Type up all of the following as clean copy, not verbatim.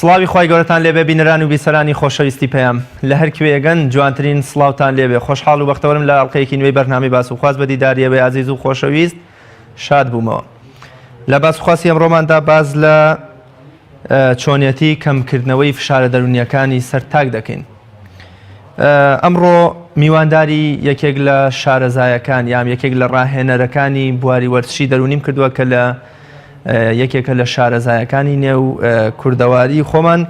سڵاوی خوای گەورەتان لێبێ بینەران و بیسەرانی خۆشەویستی پەیام لە هەر کوێیەگەن جوانترین سڵاوتان لێبێ خۆشحاڵ و بەختەوەرم لە ئەڵقەیەکی نوێی بەرنامەی باس و خواست بە دیداری ئێوەی ئازیز و خۆشەویست شاد بوومەوە لە باس و خواسی ئەمڕۆماندا باس لە چۆنیەتی کەمکردنەوەی فشارە دەروونیەکانی سەر تاک دەکەین ئەمڕۆ میوانداری یەکێک لە شارەزایەکان یان یەکێک لە ڕاهێنەرەکانی بواری وەرزشی دەروونیم کردووە کە لە یەکێکە لە شارەزایەکانی نێو کوردەواری خۆمان.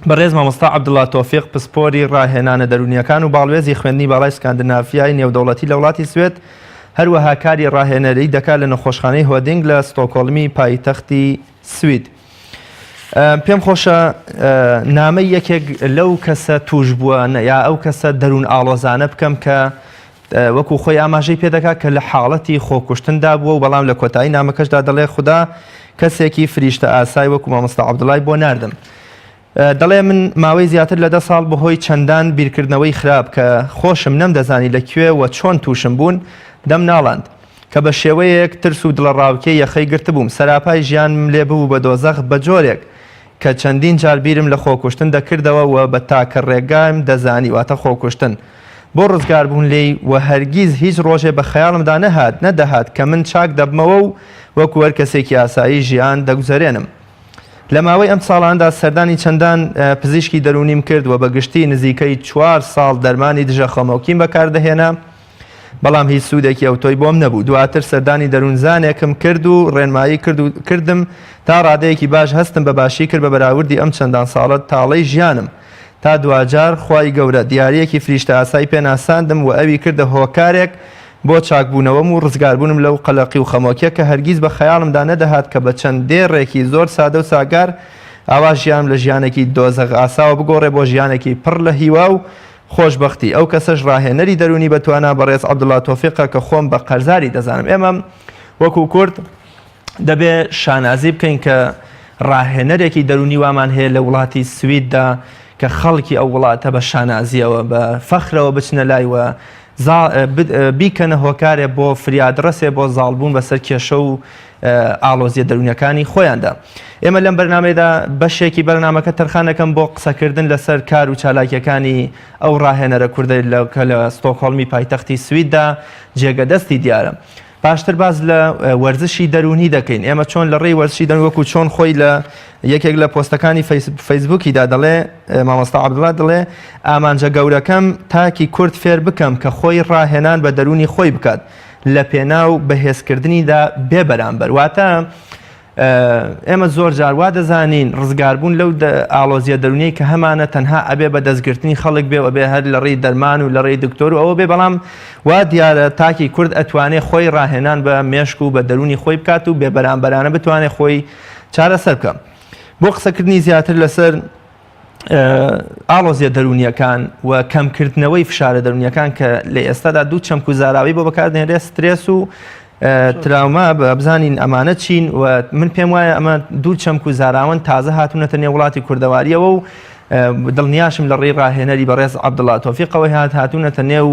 بەڕێز مامۆستا عەبدوڵا تۆفیق پسپۆری ڕاهێنانە دەروونیەکان و باڵوێزی خوێندنی باڵای سکاندنافیای نێودەوڵەتی لە وڵاتی سوێد، هەروەها کاری ڕاهێنەری دەکات لە نەخۆشخانەی هۆدینگ لە ستۆکۆڵمی پایتەختی سوید. پێم خۆشە نامەی یەکێک لەو کەسە تووشبووە یا ئەو کەسە دەروون ئاڵۆزانە بکەم کە وەکو خۆی ئاماژەی پێدەکات کە لە حاڵەتی خۆکوشتندا بووە و بەڵام لە کۆتایی نامەکەشدا دەڵێ خودا کەسێکی فریشتە ئاسای وەکو مامۆستا عەبدوڵای بۆ ناردم. دەڵێ من ماوەی زیاتر لە دە ساڵ بەهۆی چەندان بیرکردنەوەی خراپ کە خۆشم نەمدەزانی لە کوێ و چۆن تووشم بوون دەمناڵاند کە بە شێوەیەک ترس و دڵەڕاوکێ یەخەی گرتبووم سەراپای ژیانم لێ ببوو بە دۆزەخ بە جۆرێک کە چەندین جار بیرم لە خۆکوشتن دەکردەوە و بە تاکە ڕێگام دەزانی واتە خۆکوشتن بۆ ڕزگاربوون لێی و هەرگیز هیچ ڕۆژێ بە خەیاڵمدا نەهات نەدەهات کە من چاک دەبمەوە و وەکو هەر کەسێکی ئاسایی ژیان دەگوزەرێنم. لە ماوەی ئەم ساڵانەدا سەردانی چەندان پزیشکی دەروونیم کرد و بە گشتی نزیکەی چوار ساڵ دەرمانی دژە خەمۆکیم بەکاردەهێنا، بەڵام هیچ سوودێکی ئەوتۆی بۆم نەبوو. دواتر سەردانی دەروونزانێکم کرد و ڕێنمایی کرد و کردم تا ڕادەیەکی باش هەستم بە باشی کرد بە بەراوردی ئەم چەندان ساڵە تاڵەی ژیانم تا دواجار خوای گەورە دیارییەکی فریشتەئاسای پێ ناساندم و ئەوی کردە هۆکارێک بۆ چاکبوونەوەم و ڕزگاربوونم لەو قەلەقی و خەمۆکیە کە هەرگیز بە خەیاڵمدا نەدەهات کە بە چەند دێڕێکی زۆر سادە و ساکار ئاوا ژیانم لە ژیانێکی دۆزەخ ئاساوە بگۆڕێ بۆ ژیانێکی پڕ لە هیوا و خۆشبەختی. ئەو کەسەش ڕاهێنەری دەروونی بە توانا بەڕێز عەبدوڵا تۆفیقە کە خۆم بە قەرزاری دەزانم. ئێمە وەکو کورد دەبێ شانازی بکەین کە ڕاهێنەرێکی دەروونی وامان هەیە لە وڵاتی سویددا کە خەڵکی ئەو وڵاتە بە شانازیەوە بە فەخرەوە بچنە لای و بیکەنە هۆکارێ بۆ فریادڕەسێ بۆ زاڵبوون بەسەر کێشە و ئاڵۆزیە دەروونیەکانی خۆیاندا. ئێمە لەم بەرنامەیەدا بەشێکی بەرنامەکە تەرخانەکەم بۆ قسەکردن لەسەر کار و چالاکیەکانی ئەو ڕاهێنەرە کوردە کە لە ستۆکهۆڵمی پایتەختی سویددا جێگە دەستی دیارە. پاشتر باس لە وەرزشی دەروونی دەکەین ئێمە چۆن لە ڕێی وەرزشی دەروونی وەکو چۆن خۆی لە یەکێک لە پۆستەکانی فەیسبووکیدا دەڵێ مامۆستا عەبدوڵا دەڵێ ئامانجە گەورەکەم تاکی کورد فێر بکەم کە خۆی ڕاهێنان بە دەروونی خۆی بکات لە پێناو بەهێزکردنیدا بێ بەرامبەر واتە ئێمە زۆر جار وا دەزانین ڕزگاربوون لەو ئاڵۆزیە دەرونیەی کە هەمانە تەنها ئەبێ بە دەستگرتنی خەڵک بێ و ئەبێ هەر لە ڕێی دەرمان و لە ڕێی دکتۆر و ئەوە بێ بەڵام وا دیارە تاکی کورد ئەتوانێ خۆی ڕاهێنان بە مێشک و بە دەرونی خۆی بکات و بێ بەرامبەرانە بتوانێ خۆی چارەسەر بکە بۆ قسەکردنی زیاتر لەسەر ئاڵۆزیە دەرونیەکان و کەمکردنەوەی فشارە دەرونیەکان کە لە ئێستادا دوو چەمک و زاراوی بۆ بەکاردێنرێت سترێس و تراوما بە بزانین ئەمانە چین و من پێم وایە ئەمە دوو چەمک و زاراوەن تازە هاتوونەتە نێو وڵاتی کوردەواریەوە و دڵنیاشم لە ڕێی ڕاهێنەری بەڕێز عەبدوڵا تۆفیقەوە هات هاتوونەتە نێو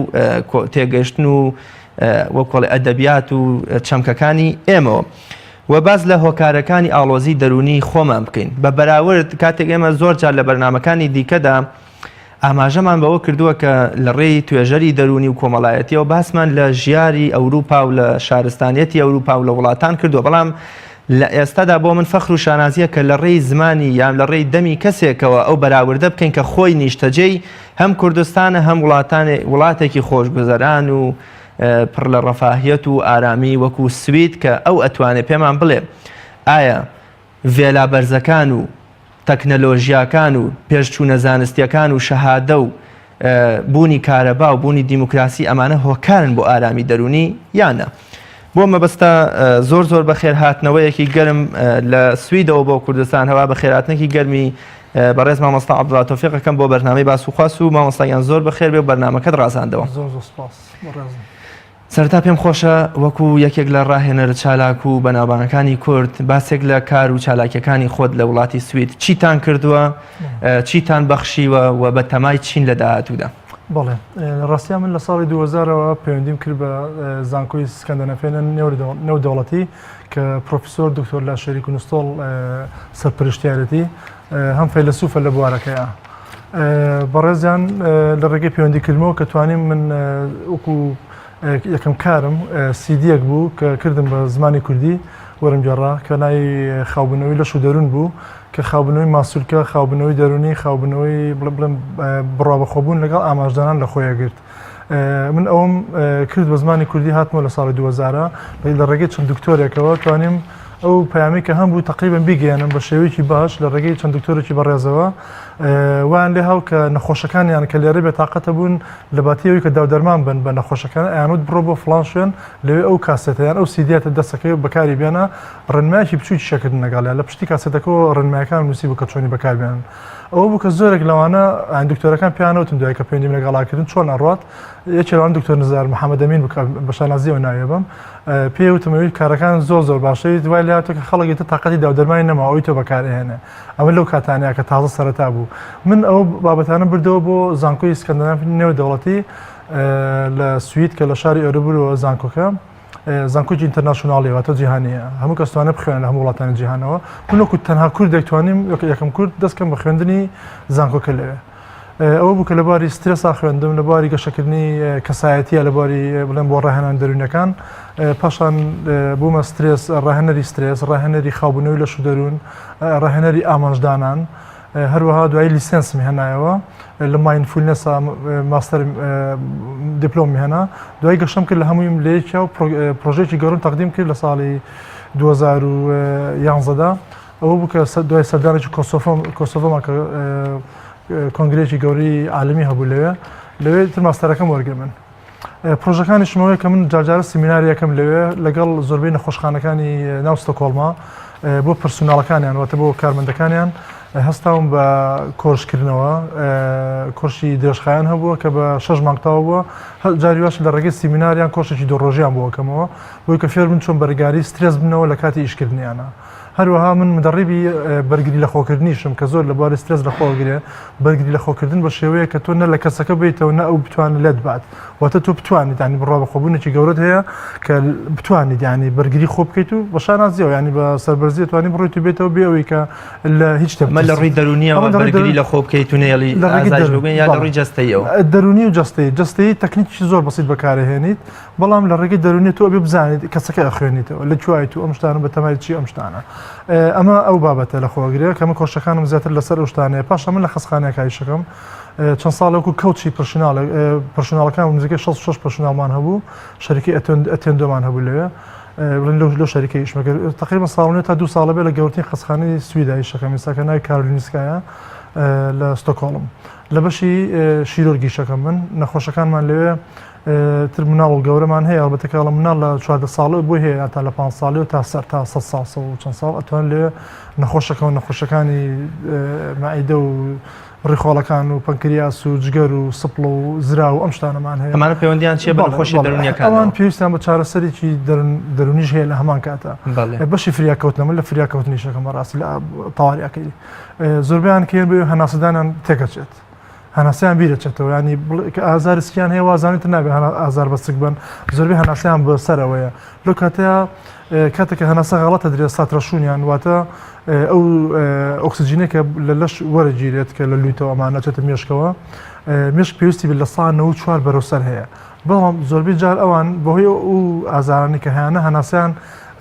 تێگەشتن و وەکۆڵی ئەدەبیات و چەمکەکانی ئێمەوە. و باس لە هۆکارەکانی ئاڵۆزی دەروونی خۆمان بکەین بە بەراورد کاتێک ئێمە زۆر جار لە بەرنامەکانی دیکەدا ئاماژەمان بەوە کردووە کە لە ڕێی توێژەری دەروونی و کۆمەڵایەتیەوە باسمان لە ژیاری ئەوروپا و لە شارستانیەتی ئەوروپا و لە وڵاتان کردووە بەڵام لە ئێستادا بۆ من فەخر و شانازیە کە لە ڕێی زمانی یان لە ڕێی دەمی کەسێکەوە ئەو بەراوردە بکەین کە خۆی نیشتەجێی هەم کوردستانە هەم وڵاتانێ وڵاتێکی خۆشگوزەران و پڕ لە ڕەفاهیەت و ئارامی وەکو سوید کە ئەو ئەتوانێ پێمان بڵێ ئایا ڤێلا بەرزەکان و تەکنەلۆژیاکان و پێشچوونە زانستیەکان و شەهادە و بوونی کارەبا و بوونی دیموکراسی ئەمانە هۆکارن بۆ ئارامی دەروونی یان نا؟ بۆ مەبەستە زۆر زۆر بەخێرهاتنەوەیەکی گەرم لە سویدەوە بۆ کوردستان هەوا بەخێراتنێکی گەرمی بەڕێز مامۆستا عەبدوڵا تۆفیق ئەکەم بۆ بەرنامەی باس و خواست و مامۆستا گیان زۆر بەخێر بێ و بەرنامەکەت ڕازاندەوە. زۆر زۆر سپاس بەڕێزم. سەرەتا پێم خۆشە وەکو یەکێک لە ڕاهێنەرە چالاک و بەناوبانگەکانی کورد باسێک لە کار و چالاکیەکانی خۆت لە وڵاتی سوید چیتان کردووە چیتان بەخشیوە و بە تەمای چین لە داهاتوودا؟ بەڵێ لە ڕاستیا من لە ساڵی 2000ەوە پەیوەندیم کرد بە زانکۆی سکەندەنەفێنە نێودەوڵەتی کە پرۆفیسۆر دکتۆر لاشێری کونستۆڵ سەرپەرشتیارەتی. هەم فەیلەسوفە لە بوارەکەیا. بەڕێزیان لە ڕێگەی پەیوەندی کردمەوە کە توانیم من وەکو یەکەم کارم سیدیەک بوو کە کردم بە زمانی کوردی وەرمگێڕا کە ناوی خاوبوونەوەی لەش و دەروون بوو کە خاوبوونەوەی ماسولکە، خاوبوونەوەی دەروونی، خاوبوونەوەی بڵێم بڕوا بەخۆبوون لەگەڵ ئاماژدانان لە خۆی ئەگرت. من ئەوم کرد بە زمانی کوردی هاتمەوە لە ساڵی 2000 لە ڕێگەی چەند دکتۆرێکەوە توانیم ئەو پەیامی کە هەم بوو تقریبا بیگەیەنم بە شێوەیەکی باش لە ڕێگەی چەند دکتۆرێکی بەڕێزەوە وان لێ هاو کە نەخۆشەکانیان کە لێرە بێ تاقەتە بوون لە باتیەوەی کە داودەرمان بن بە نەخۆشەکان ئەیانوت بڕۆ بۆ فڵان شوێن لەوێ ئەو کاسێتە یان ئەو سیدیاتە دەستەکەی بەکاری بێنە ڕێنمایەکی بچووکی شەکردن لەگەڵیان لە پشتی کاسێتەکەەوە ڕێنمایەکان نووسی بوو کە چۆنی بەکاربێنن ئەوە بوو کە زۆرێک لەوانە یان دکتۆرەکان پێیان وتم دوای کە پەیوەندیم لەگەڵا کردن چۆن ئەڕوات یەکێ لەوان دکتۆر نزار محەممەد ئەمین بوو کە بە شانازیەوە ناوی بم پێی وتم ئەوی کارەکان زۆر زۆر باشە وای لێهاتووە کە خەڵک ئیتر تاقەتی داودەرمانی نەما ئەوی تۆ بەکارئەهێنێ ئەمە لەو کاتانەیە کە تازە سەرەتا بوو من ئەو بابەتانە بردەوە بۆ زانکۆی ئیسکەندەناف نێودەوڵەتی لە سوید کە لە شاری ئۆربرۆ زانکۆکە زانکۆی international ی واتە جیهانیە هەموو کەس توانێت بخوێنێت لە هەموو وڵاتانی جیهانەوە من وەکو تەنها کوردێک توانیم یەکەم کورد دەستکەم بە خوێندنی زانکۆکە لەوێ ئەوە بوو کە لە بواری سترێسا خوێندم لە بواری گەشەکردنی کەسایەتیە لە بواری بڵێم بۆ ڕاهێنان دەروونەکان پاشان بوومە سترێس ڕاهێنەری سترێس ڕاهێنەری خاوبوونەوەی لەش و دەروون ڕاهێنەری ئامانجدانان هەروەها دوایی لیسێنسم هێنایەوە لە mindfulness ا ماستەر دیپلۆمی هێنا دوای گەشەم کرد لە هەموویم لە یەکیا و پرۆژێکی گەورم تەقدیم کرد لە ساڵی 2011 دا ئەوە بوو کە دوای سەردانێکی کۆسۆڤۆمان کە کۆنگرێکی گەورەی عالمی هەبوو لەوێ لەوێ تر ماستەرەکەم وەرگرت من. پرۆژەکانیشم ئەوەیە کە من جارجارە سیمیناری یەکەم لەوێ لەگەڵ زۆربەی نەخۆشخانەکانی ناو ستۆکۆڵما بۆ پرسوناڵەکانیان واتە بۆ کارمەندەکانیان هەستاوم بە کۆرشکردنەوە کۆرشی درێژخایەن هەبووە کە بە شەش مانگ تەواو بووە جاری واش لە ڕێگەی سیمیناریان کۆرشێکی دوو ڕۆژیان بۆ ئەکەمەوە بۆی کە فێر بن چۆن بەرگاری سترێس بنەوە لە کاتی ئیشکردنیانە. هەروەها من مدەڕیبی بەرگری لەخۆکردنیشم کە زۆر لە بواری سترێس لەخۆگرێ بەرگری لەخۆکردن بە شێوەیە کە تۆ نە لە کەسەکە بیتەوە نە ئەو بتوانێت لێت بات واتە تۆ بتوانیت ینی بڕوا بەخۆبوونێکی گەورەت هەیە کە بتوانیت ینی بەرگری خۆ بکەیت و بە شانازیەوە ینی بە سەربەرزی توانی بڕۆیت و بێتەوە بێ ئەوەی کە لە هیچ شتێک لە ڕووی دەرونیەوە بەرگری لە خۆ بکەیت و نەیەڵی لە ڕێگەی یا لە ڕووی جەستەیەوە دەرونی و جەستەیی جەستەیی تەکنیکی زۆر بەسیت بەکارهێنیت بەڵام لە ڕێگەی دەروونی تۆ ئەبێ بزانیت کەسەکە ئەخوێنیتەوە لە کوایت و ئەم شتانە بە تەمای چی ئەم شتانە ئەمە ئەو بابەتە لە خۆگرێ کە من کۆشەکانم زیاتر لەسەر ئەو شتانەیە پاشا من لە خەسخانەیەکا ئیشەکەم چەند ساڵێک و coach ی personal پرشناڵەکان نزیکەی 66 پرشناڵمان هەبوو شەریکەی ئەتێندۆمان هەبوو لەوێ بڵێن لەو لەو شەریکەی ئیشمە کرد تقریبا ساڵ تا دوو ساڵە بێ لە گەورترین خەسخانەی سویدا ئیشەکەم ئێستا کە ناوی کارۆلینسکایە لە ستۆکۆڵم لە بەشی شیرۆرگی شەکەم من نەخۆشەکانمان لەوێ تر مناڵ و گەورەمان هەیە ئەڵبەتە کە ئەڵێم مناڵ لە 14 ساڵەوە بۆی هەیە تا لە 5 ساڵی و تا سەر تا 100 ساڵ سە و چەند ساڵ ئەتوان لێ نەخۆشەکە و نەخۆشەکانی مەعیدە و ڕیخۆڵەکان و پەنکریاس و جگەر و سپڵ و زرا و ئەم شتانەمان هەیە ئەمانە پەیوەندیان چیە بە نەخۆشی دەروونیەکان ئەوان پێویستیان بە چارەسەرێکی دەروونیش هەیە لە هەمان کاتە بەشی فریاکەوتنە من لە فریاکەوتنیشەکەم بەڕاستی لە تەواریەکەی زۆربیان کێن بێ هەناسەدانیان تێکەچێت هەناسەیان بیرەچێتەوە ینی کە ئازار سکیان هەیە وازانێت نابێت ئازار بە سک بن زۆربەی هەناسەیان بە سەرەوەیە لەو کاتەیە کاتێک کە هەناسە غەڵەتە درێت saturation یان واتە ئەو ئۆکسجینێکە لە لەش وەرەگیرێت کە لە لویتەوە ئەمانە چێتە مێشکەوە مێشک پێویستی بە لە سا 94 بەرەو سەر هەیە بەڵام زۆربەی جار ئەوان بەهۆی ئەو ئازارانی کە هەیانە هەناسەیان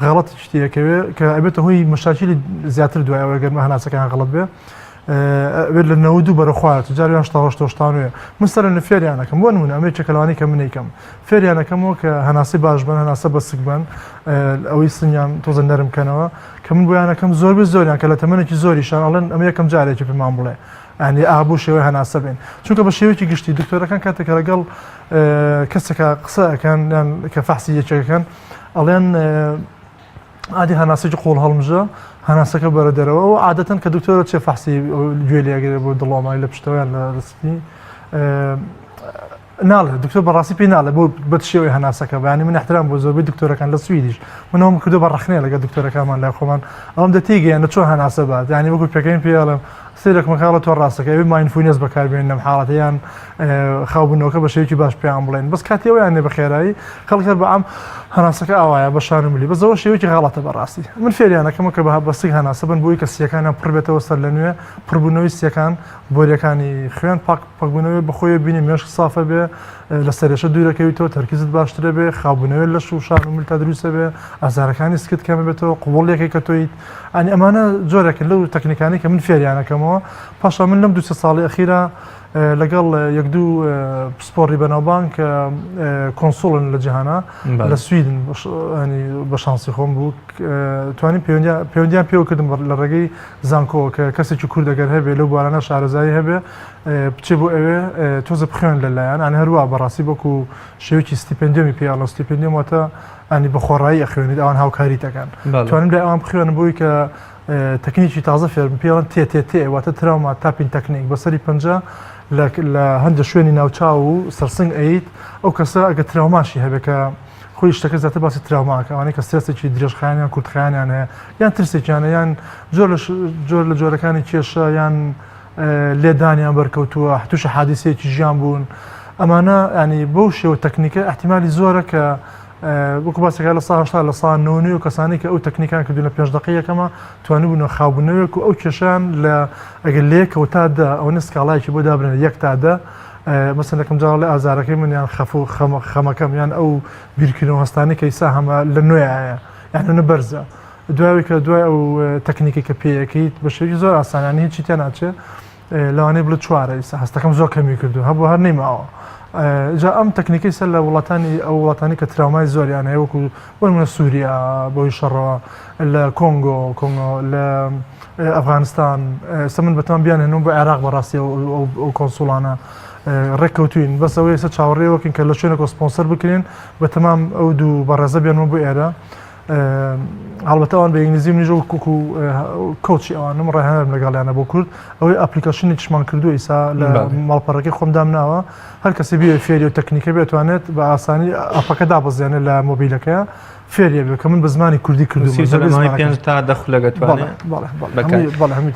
غەڵەتی شتیەکەوێ کە ئەبێتە هۆی مشاکلی زیاتر دوای ئەوە گەرمە هەناسەکان غەڵەت بێ ئەبێت لە 92 بەرە خوارد جار یان شتا هەشتا شتانوێ من سەر لە فێریانەکەم بۆ نمونە ئەمە یەکێکە لەوانەی کە من ئەیکەم فێریانەکەمەوە کە هەناسەی باش بن هەناسە بەسک بن ئەوەی سنگیان تۆزە نەرم کەنەوە کە من بۆیانەکەم زۆربەی زۆریان کە لە تەمەنێکی زۆریشان ئەڵێن ئەمە یەکەم جارێکی پێمان بڵێ ئەنی ئابوو شێوەی هەناسە بێن چونکە بە شێوەیەکی گشتی دکتۆرەکان کاتێک کە لەگەڵ کەسێکە قسە ئەکەن یان کە فەحسی یەکێکەکەن ئەڵێن ئادی هەناسەیەکی قوڵ هەڵمژە هەناسەکە بەرە دەرەوە و عادەتەن کە دکتۆرە چێ فەحسی گوێ لێگرێ بۆ دڵۆمای لە پشتەوەیان لە رسکی ناڵێ دکتۆر بەڕاستی پێی ناڵێ بۆ بە شێوەی هەناسەکە بەیانی من احترام بۆ زۆربەی دکتۆرەکان لە سویدیش منەوەم کردو بە ڕخنەیە لەگەڵ دکتۆرەکانمان لای خۆمان ئەوم دە تێگەیان لە چۆن هەناسە بات یانی وەکو پێکەین پێ ئەڵێم. سەیرەکم کاڵە تۆ ڕاستەکەی ئەوێ mindfulness بەکاربێنن لەم حاڵەتە یان خاوبوونەوەکە بە شێوەیەکی باش پێیان بڵێن بەس کاتی ئەویان نێ بە خێرایی خەڵک هەر بە عام هەناسەکە ئاوایە بە شان و ملی بەس ئەوە شێوەیەکی غەڵەتە بەڕاستی من فێریانەکەمە کە بە بەسک هەناسە بن بۆی کە سیەکانیان پڕ بێتەوە سەر لە نوێ پڕبوونەوەی سیەکان بۆریەکانی خوێن پاک پاکبوونەوەی بەخۆیە بینی مێشک سافە بێ لە سەرێشە دوورەکەویتەوە تەرکیزت باشترە بێ خاوبوونەوەی لەش و شان و مل تا دروستە بێ ئازارەکانی سکت کەمە بێتەوە قووڵیەکەی کە تۆیت ئەنی ئەمانە جۆرێکن لەو تەکنیکانەی کە من فێریانەکەمەوە پاشان من لەم دوو سێ ساڵی ئەخیرا لەگەڵ یەک دوو پسپۆڕی بەناوبانگ کە کۆنسوڵن لە جیهانا لە سویدن بە شانسی خۆم بوو توانیم پەیوەندیان پێوە کردم لە ڕێگەی زانکۆوە کە کەسێکی کورد ئەگەر هەبێ لەو بوارانە شارەزایی هەبێ بچێ بۆ ئەوێ تۆزە بخوێن لەلایەن ئەن هەروە بەڕاستی وەکو شێوەیەکی stipendium ی پێ ئەڵێن stipendium واتە ئەنی بە خۆڕایی ئەخوێنیت ئەوان هاوکاریت ئەکەن توانیم لای ئەوان بخوێنم بۆی کە تەکنیکی تازە فێربم پێڵەن تێ تێ تێ واتە trauma tapping technique بەسەری پەنجە لە هەندە شوێنی ناوچاو و سەرسنگ ئەیت ئەو کەسە ئەگە تراوماشی هەبێ کە خۆی شتەکە زیاتر باسی تراوماکە ئەوانەی کە سترێسێکی درێژخایەنیان کورتخایەنیان هەیە یان ترسێکیانە یان جۆر لە جۆر لە جۆرەکانی کێشە یان لێدانیان بەرکەوتووە تووشی حادیسەیەکی ژیان بوون ئەمانە ینی بەو شێوە تەکنیکە احتیممالی زۆرە کە وەکو باسەکە لە سا 80 لە سا 99 و کەسانی کە ئەو تەکنیکان کردو لە پێنج دقی یەکەمە توانیبوون خاوبوونەوەک و ئەو کێشان لە ئەگەر لە یەکەوە تا دە ئەوەنە سکاڵایەکی بۆ دابنێن یەک تا دە مەسەن یەکەم جار ئەڵێ ئازارەکەی من یان خەف و خەمەکەم یان ئەو بیرکردنەوە هەستانەی کە ئیسا هەمە لە نوێیە یان نە بەرزە دوای کە دوای ئەو تەکنیکی کە پێیەکەیت بە شێوەیەکی زۆر ئاسانانی هیچی تێ ناچێ لەوانەیە بڵێ چوارە ئیسا هەستەکەم زۆر کەمی کردو هەبوو هەر نەیماوە جا ئەم تەکنیکەی سەر لە وڵاتانی ئەو وڵاتانی کە تراومای زۆریان هەیە وەکو بۆ نمونە سووریا بۆی شەڕەوە لە کۆنگۆ کۆنگۆ لە ئەفغانستان ئێستا من بەتەمان بیانهێنم بۆ عێراق بەڕاستی ئەو کۆنسوڵانە ڕێککەوتوین بەس ئەوەی ئێستا چاوەڕێوەکەین کە لە شوێنێکەوە سپۆنسەر بکرێن بە تەمام ئەو دوو بەڕێزە بێنمە بۆ ئێرە هەڵبەتە ئەوان بە ئینگلیزی منیش وەکو coach ی ئەوانم ڕاهێنەرم لەگەڵیانە بۆ کورد ئەوەی application ێکیشمان کردووە ئیسا لە ماڵپەڕەکەی خۆم دامناوە هەر کەسی بێ فێری و تەکنیکە بێتوانێت بە ئاسانی ئەپەکە دابەزێنێت لە مۆبیلەکەیە فێریە بێ کە من بە زمانی کوردی کردوومە زۆربەی زمانەکان. پێنج تا دە خولەک ئەتوانێ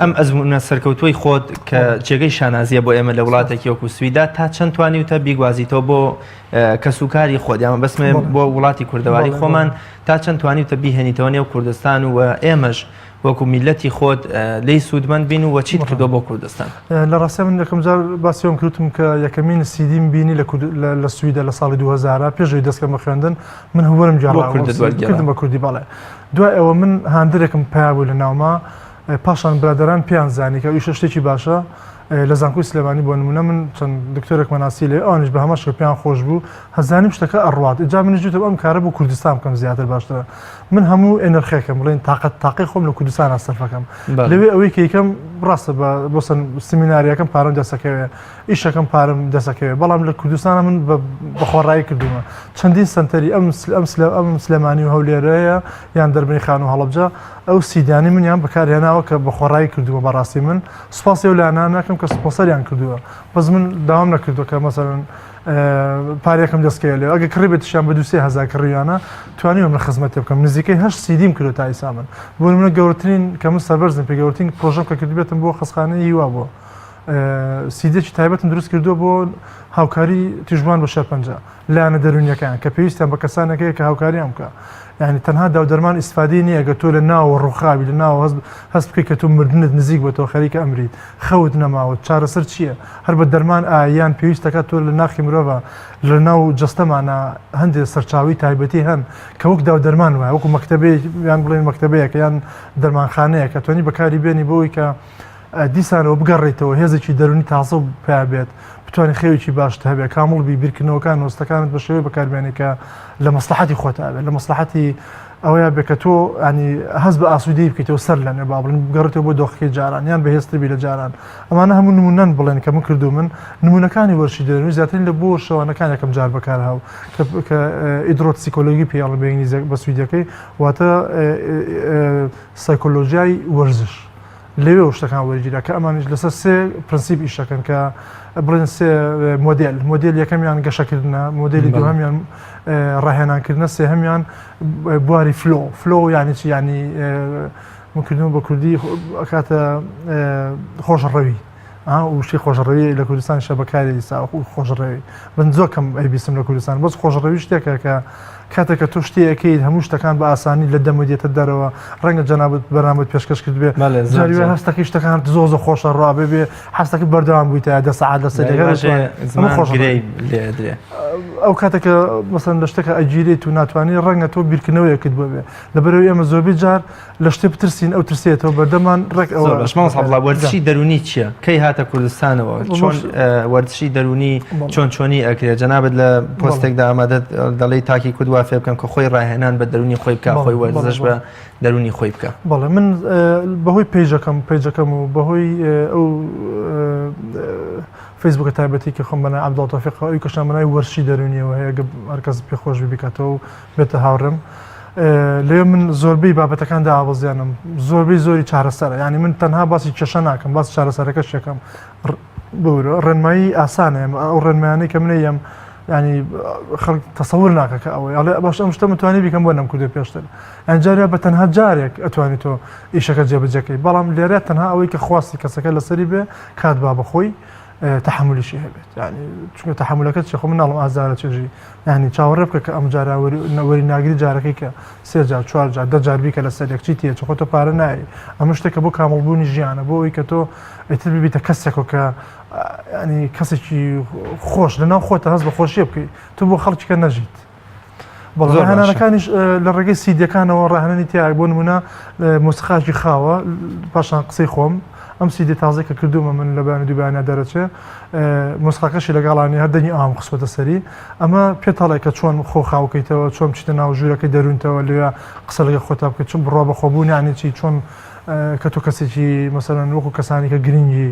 ئەم ئەزموونە سەرکەوتووەی خۆت کە جێگەی شانازیە بۆ ئێمە لە وڵاتێکی وەکو سویدا تا چەند توانیوتە بیگوازیتەوە بۆ کەسوکاری خۆت یان بەسمێ بۆ وڵاتی کوردەواری خۆمان تا چەند توانیوتە بیهێنیتەوە نێو کوردستان و ئێمەش وەکو میللەتی خۆت لێی سوودمەند بین و چیت کردووە بۆ کوردستان؟ لە ڕاستیا من یەکەم جار باسی ئەوەم کردم کە یەکەمین سیدیم بینی لە لە سویدە لە ساڵی 2000 پێش ئەوەی دەست کەم بە خوێندن من هەوەرم گێڕاوە کردم بە کوردی بەڵێ دوای ئەوە من هاندەرێکم پیا بوو لە ناوما پاشان برادەران پێیان زانی کە ئەویشە شتێکی باشە لە زانکۆی سلێمانی بۆ نمونە من چەند دکتۆرێکمە ناسی لێ ئەوانیش بە هەمان شێوە پێیان خۆش بوو هەزانیم شتەکە ئەڕوات ئینجا منیش وتم ئەم کارە بۆ کوردستان بکەم زیاتر باشترە من هەموو ئێنرخێکم بڵێن تاقەت تاقی خۆم لە کوردستانە سەرفەکەم لەوێ ئەوەی کە یەکەم ڕاستە بە بۆ سمیناریەکەم پارەم دەسەکەوێ ئیشەکەم پارەم دەسەکەوێ بەڵام لە کوردستانە من بە خۆڕایی کردومە چەندین سنتەری ئەم ئەم ئەم سلێمانی و هەولێرەیە یان دەربەنی خان و هەڵەبجە ئەو سیدیانی منیان بەکارهێناوە کە بە خۆڕایی کردووە بەڕاستی من سوپاسی ئەو لایەنانە ناکەم کە سپۆنسەریان کردووە بەس من داوام نەکردووە کە مەسەلەن پارێکم دەستکەوێت لێ ئەگە کڕی بێتیشیان بە دوو سێ هەزار کڕیویانە توانیوم لە خزمەتێ بکەم نزیکەی هەشت سیدیم کردووە تا ئیسا من بۆ نمونە گەورەترین کە من سەربەرزم پێ گەورەترین پرۆژەم کە کردبێتم بۆ خەستخانەی هیوا بووە سیدێکی تایبەتم دروست کردووە بۆ هاوکاری تووشبووان بە شێرپەنجە لایەنە دەروونیەکان کە پێویستیان بە کەسانێک هەیە کە هاوکاریان بکە یعنی تەنها داودەرمان ئیسفادەی نییە گە تۆ لە ناوە ڕووخاوی لە ناوە هەست هەست بکەیت کە تۆ مردنت نزیک بە تۆ خەریکە ئەمریت خەوت نەماوە چارەسەر چییە هەر بە دەرمان ئایان پێویستەکە تۆ لە ناخی مرۆڤە لە ناو جەستەمانە هەندێک سەرچاوی تایبەتی هەن کە وەک داو دەرمان وایە وەکو مەکتەبەیەک یان بڵێن مەکتەبەیەکە یان دەرمانخانەیەکە توانی بەکاری بێنی بۆی کە دیسانەوە بگەڕێیتەوە هێزێکی دەروونی تازە پیا بێت، بتوانی خەوێکی باشت هەبێت، کامڵ بی، بیرکردنەوەکان و هەستەکانت بە شێوەیەک بەکاربێنی کە لە مەسڵەحەتی خۆتا بێت، لە مەسڵەحەتی ئەوەیا بێت کە تۆ ینی هەست بە ئاسوودەیی بکەیتەوە سەر لە نوێ با بڵێین بگەڕێتەوە بۆ دۆخەکەی جاران یان بەهێزتر بی لە جاران. ئەمانە هەموو نموونەن بڵێن کە من کردوومن، نموونەکانی وەرزشی دەروونی زیاترین لە بۆ وەرزشەوانەکان یەکەم جار بەکارهاو کە کە idrottspsykologi پێی ئەڵێن بە ئینگلیزیە بە سویدیەکەی واتە سایکۆلۆژیای وەرزش. لەوێوە شتەکان وەرگیرا کە ئەمانیش لەسەر سێ پرەنسیپ ئیش دەکەن کە بڵێن سێ مۆدێل مۆدێل یەکەمیان گەشەکردنە مۆدێلی دووهەمیان ڕاهێنانکردنە سێهەمیان بواری flow flow یعنی چی یعنی من کردم بە کوردی ئەکاتە خۆشڕەوی وشەی خۆشڕەوی لە کوردستان شەبەکاری ئیسا خۆشڕەوی من زۆر کەم ئەیبیستم لە کوردستان بەس خۆشڕەوی شتێکە کە کاتێک کە تۆ شتێ ئەکەیت هەموو شتەکان بە ئاسانی لە دەمت دێتە دەرەوە ڕەنگە جەنابت بەرنامەت پێشکەش کردبێ جاری وایە هەستەکەی شتەکان زۆر زۆر خۆشە ڕوا بێ بێ حەستەکە بەردەوام بوویتە دە سەعات لەسەر یەک زمان گرێی لێ ئەدرێ. ئەو کاتێک کە مەسەن لە شتێکە ئەگیرێت و ناتوانانی ڕەنگە تۆ بیرکردنەوەیەکت بۆ بێ لەبەرەوەی ئێمە زۆربەی جار لە شتێ بترسین ئەو ترسێتەوە بەردەمان ڕێک ئەوە زۆر باش مامۆستا عەبدوڵا وەرزشی دەروونی چییە؟ کەی هاتە کوردستانەوە؟ چۆن وەرزشی دەروونی چۆن چۆنی ئەکرێت؟ جەنابت لە پۆستێکدا ئامادە دەڵێی تاکی کورد وا فێر بکەن کە خۆی ڕاهێنان بە دەروونی خۆی بکا خۆی وەرزش بە دەروونی خۆی بکا. بەڵێ من بەهۆی پەیجەکەم پەیجەکەم و بەهۆی ئەو فەیسبووکە تایبەتی کە خۆم بەناوی عەبدوڵا تۆفیقەوە ئەوی کەشان بەناوی وەرزشی دەروونیەوە هەیە هەرکەس پێ خۆش بی بیکاتەوە و بێتە هاوڕێم لەوێ من زۆربەی بابەتەکان دابەزێنم زۆربەی زۆری چارەسەرە یعنی من تەنها باسی کێشە ناکەم باس چارەسەرەکەش یەکەم بورە ڕێنمایی ئاسانە ئەو ڕێنمایانەی کە منە یەم ینی خەڵک تەسەور ناکە کە ئەوەی ئەڵێ باش ئەم شتە متوانی بیکەم بۆ نەم کوردە پێشتر ئەنجارە بە تەنها جارێک ئەتوانی تۆ ئیشەکە جێبەجەکەی بەڵام لێرە تەنها ئەوەی کە خواستی کەسەکە لەسەری بێ کات با بەخۆی تەحەمولیشی هەبێت یعنی چونکە تەحەمولەکە چی خۆ من ناڵم ئازارە چێژی یعنی چاوەڕێ بکە کە ئەم جارە وەری ناگری جارەکەی کە سێ جار چوار جار دە جار بیکە لەسەر یەک چی تێ چ خۆ تۆ پارە نایی ئەمە شتێکە بۆ کامڵبوونی ژیانە بۆ ئەوەی کە تۆ ئیتر ببیتە کەسێکەوە کە ینی کەسێکی خۆش لەناو خۆتە هەست بە خۆشیە بکەیت تۆ بۆ خەڵکیکە نەژیت. بەڵێ ڕاهێنانەکانیش لە ڕێگەی سیدیەکانەوە ڕاهێنانی تیا بۆ نمونە مۆسیقاکی خاوە پاشان قسەی خۆم ئەم سیدی تازەی کە کردومە من لە بەیانی دووبیانە دەرەچێ مۆسیقاکەشی لەگەڵانی هەر دەنگی ئاوم خستوەتە سەری ئەمە پێتەڵێ کە چۆن خۆ خاوکەیتەوە چۆن بچیتە ناو ژوورەکەی دەروونتەوە لەوێ قسە لەگەڵ خۆتا بکەیت چۆن بڕوا بەخۆبوون یانی چی چۆن کە تۆ کەسێکی مەسەلەن وەکو کەسانی کە گرنگی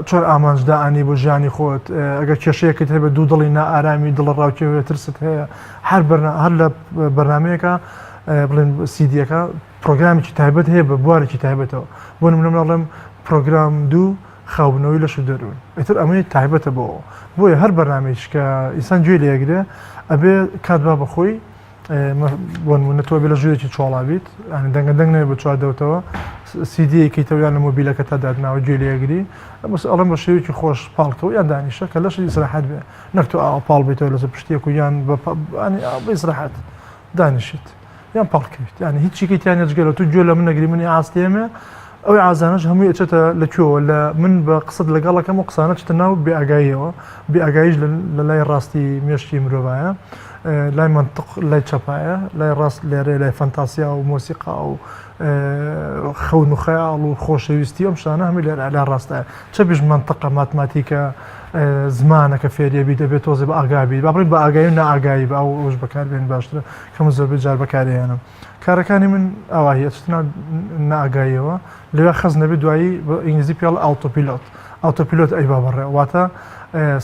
چۆن ئامانج دائەنی بۆ ژیانی خۆت ئەگەر کێشەیەکت هەبێت دوو دڵی نائارامی دڵە ڕاوکێ ترست هەیە هەر هەر لە بەرنمەیەەکە بڵێن سیدیەکە پرۆگرامێکی تایبەت هەیە بە بوارێکی تایبەتەوە بۆ نمونە من ئەڵێم پرۆگرام دوو خاوبنەوەی لەش و دەروون ئیتر ئەمەی تایبەتە بۆ بۆیە هەر بەرنمەیش کە ئینسان گوێ لێگرێ ئەبێ کات با بەخۆی بۆ نمونە تۆ بێ لە ژوورێکی چۆڵا بیت یانی دەنگە دەنگ نەبێ بە چوار دەوتەوە سیدیەکەیتەوە یان لە مۆبیلەکە تا دادناوە گوێ لێگری بەس ئەڵێم بە شێوەیەکی خۆش پاڵکەوە یان دانیشە کە لەشی ئیسراحەت بێ نەک تۆ ئاوا پاڵ بیتەوە لەسەر پشتێک و یان بە بە ئیسراحەت دانیشیت یان پاڵکەویت یانی هیچ چیکەی تیان جگە لە تۆ گوێ لە من نەگری منی ئاستێمێ ئەوی ئازانەش هەمووی ئەچێتە لە کوێوە لە من بە قسەت لەگەڵەکەم و قسانە چتە ناو بێ ئاگاییەوە بێ ئاگاییش لە لای ڕاستی مێشکی مرۆڤایە لای مەنتق لای چەپایە لای ڕاست لێرەیە لای فەنتاسیا و مۆسیقا و خەون و خەیاڵ و خۆشەویستی ئەم شتانە هەمووی لێرە لای ڕاستایە چەپیش مەنتقە ماتماتیکە زمانەکە فێریە بی دەبێت تۆزێ بە ئاگا بی با بڵێین بە ئاگایی و نائاگایی بە ئەو ئەوش بەکاربێن باشترە کە من زۆربەی جار بەکارێنم کارەکانی من ئاواهی ئەچتە ناو نائاگاییەوە لەوێ خەز نەبێت دوایی بە ئینگلیزی پێڵ autopilot autopilot ئەیبا بەڕێ واتە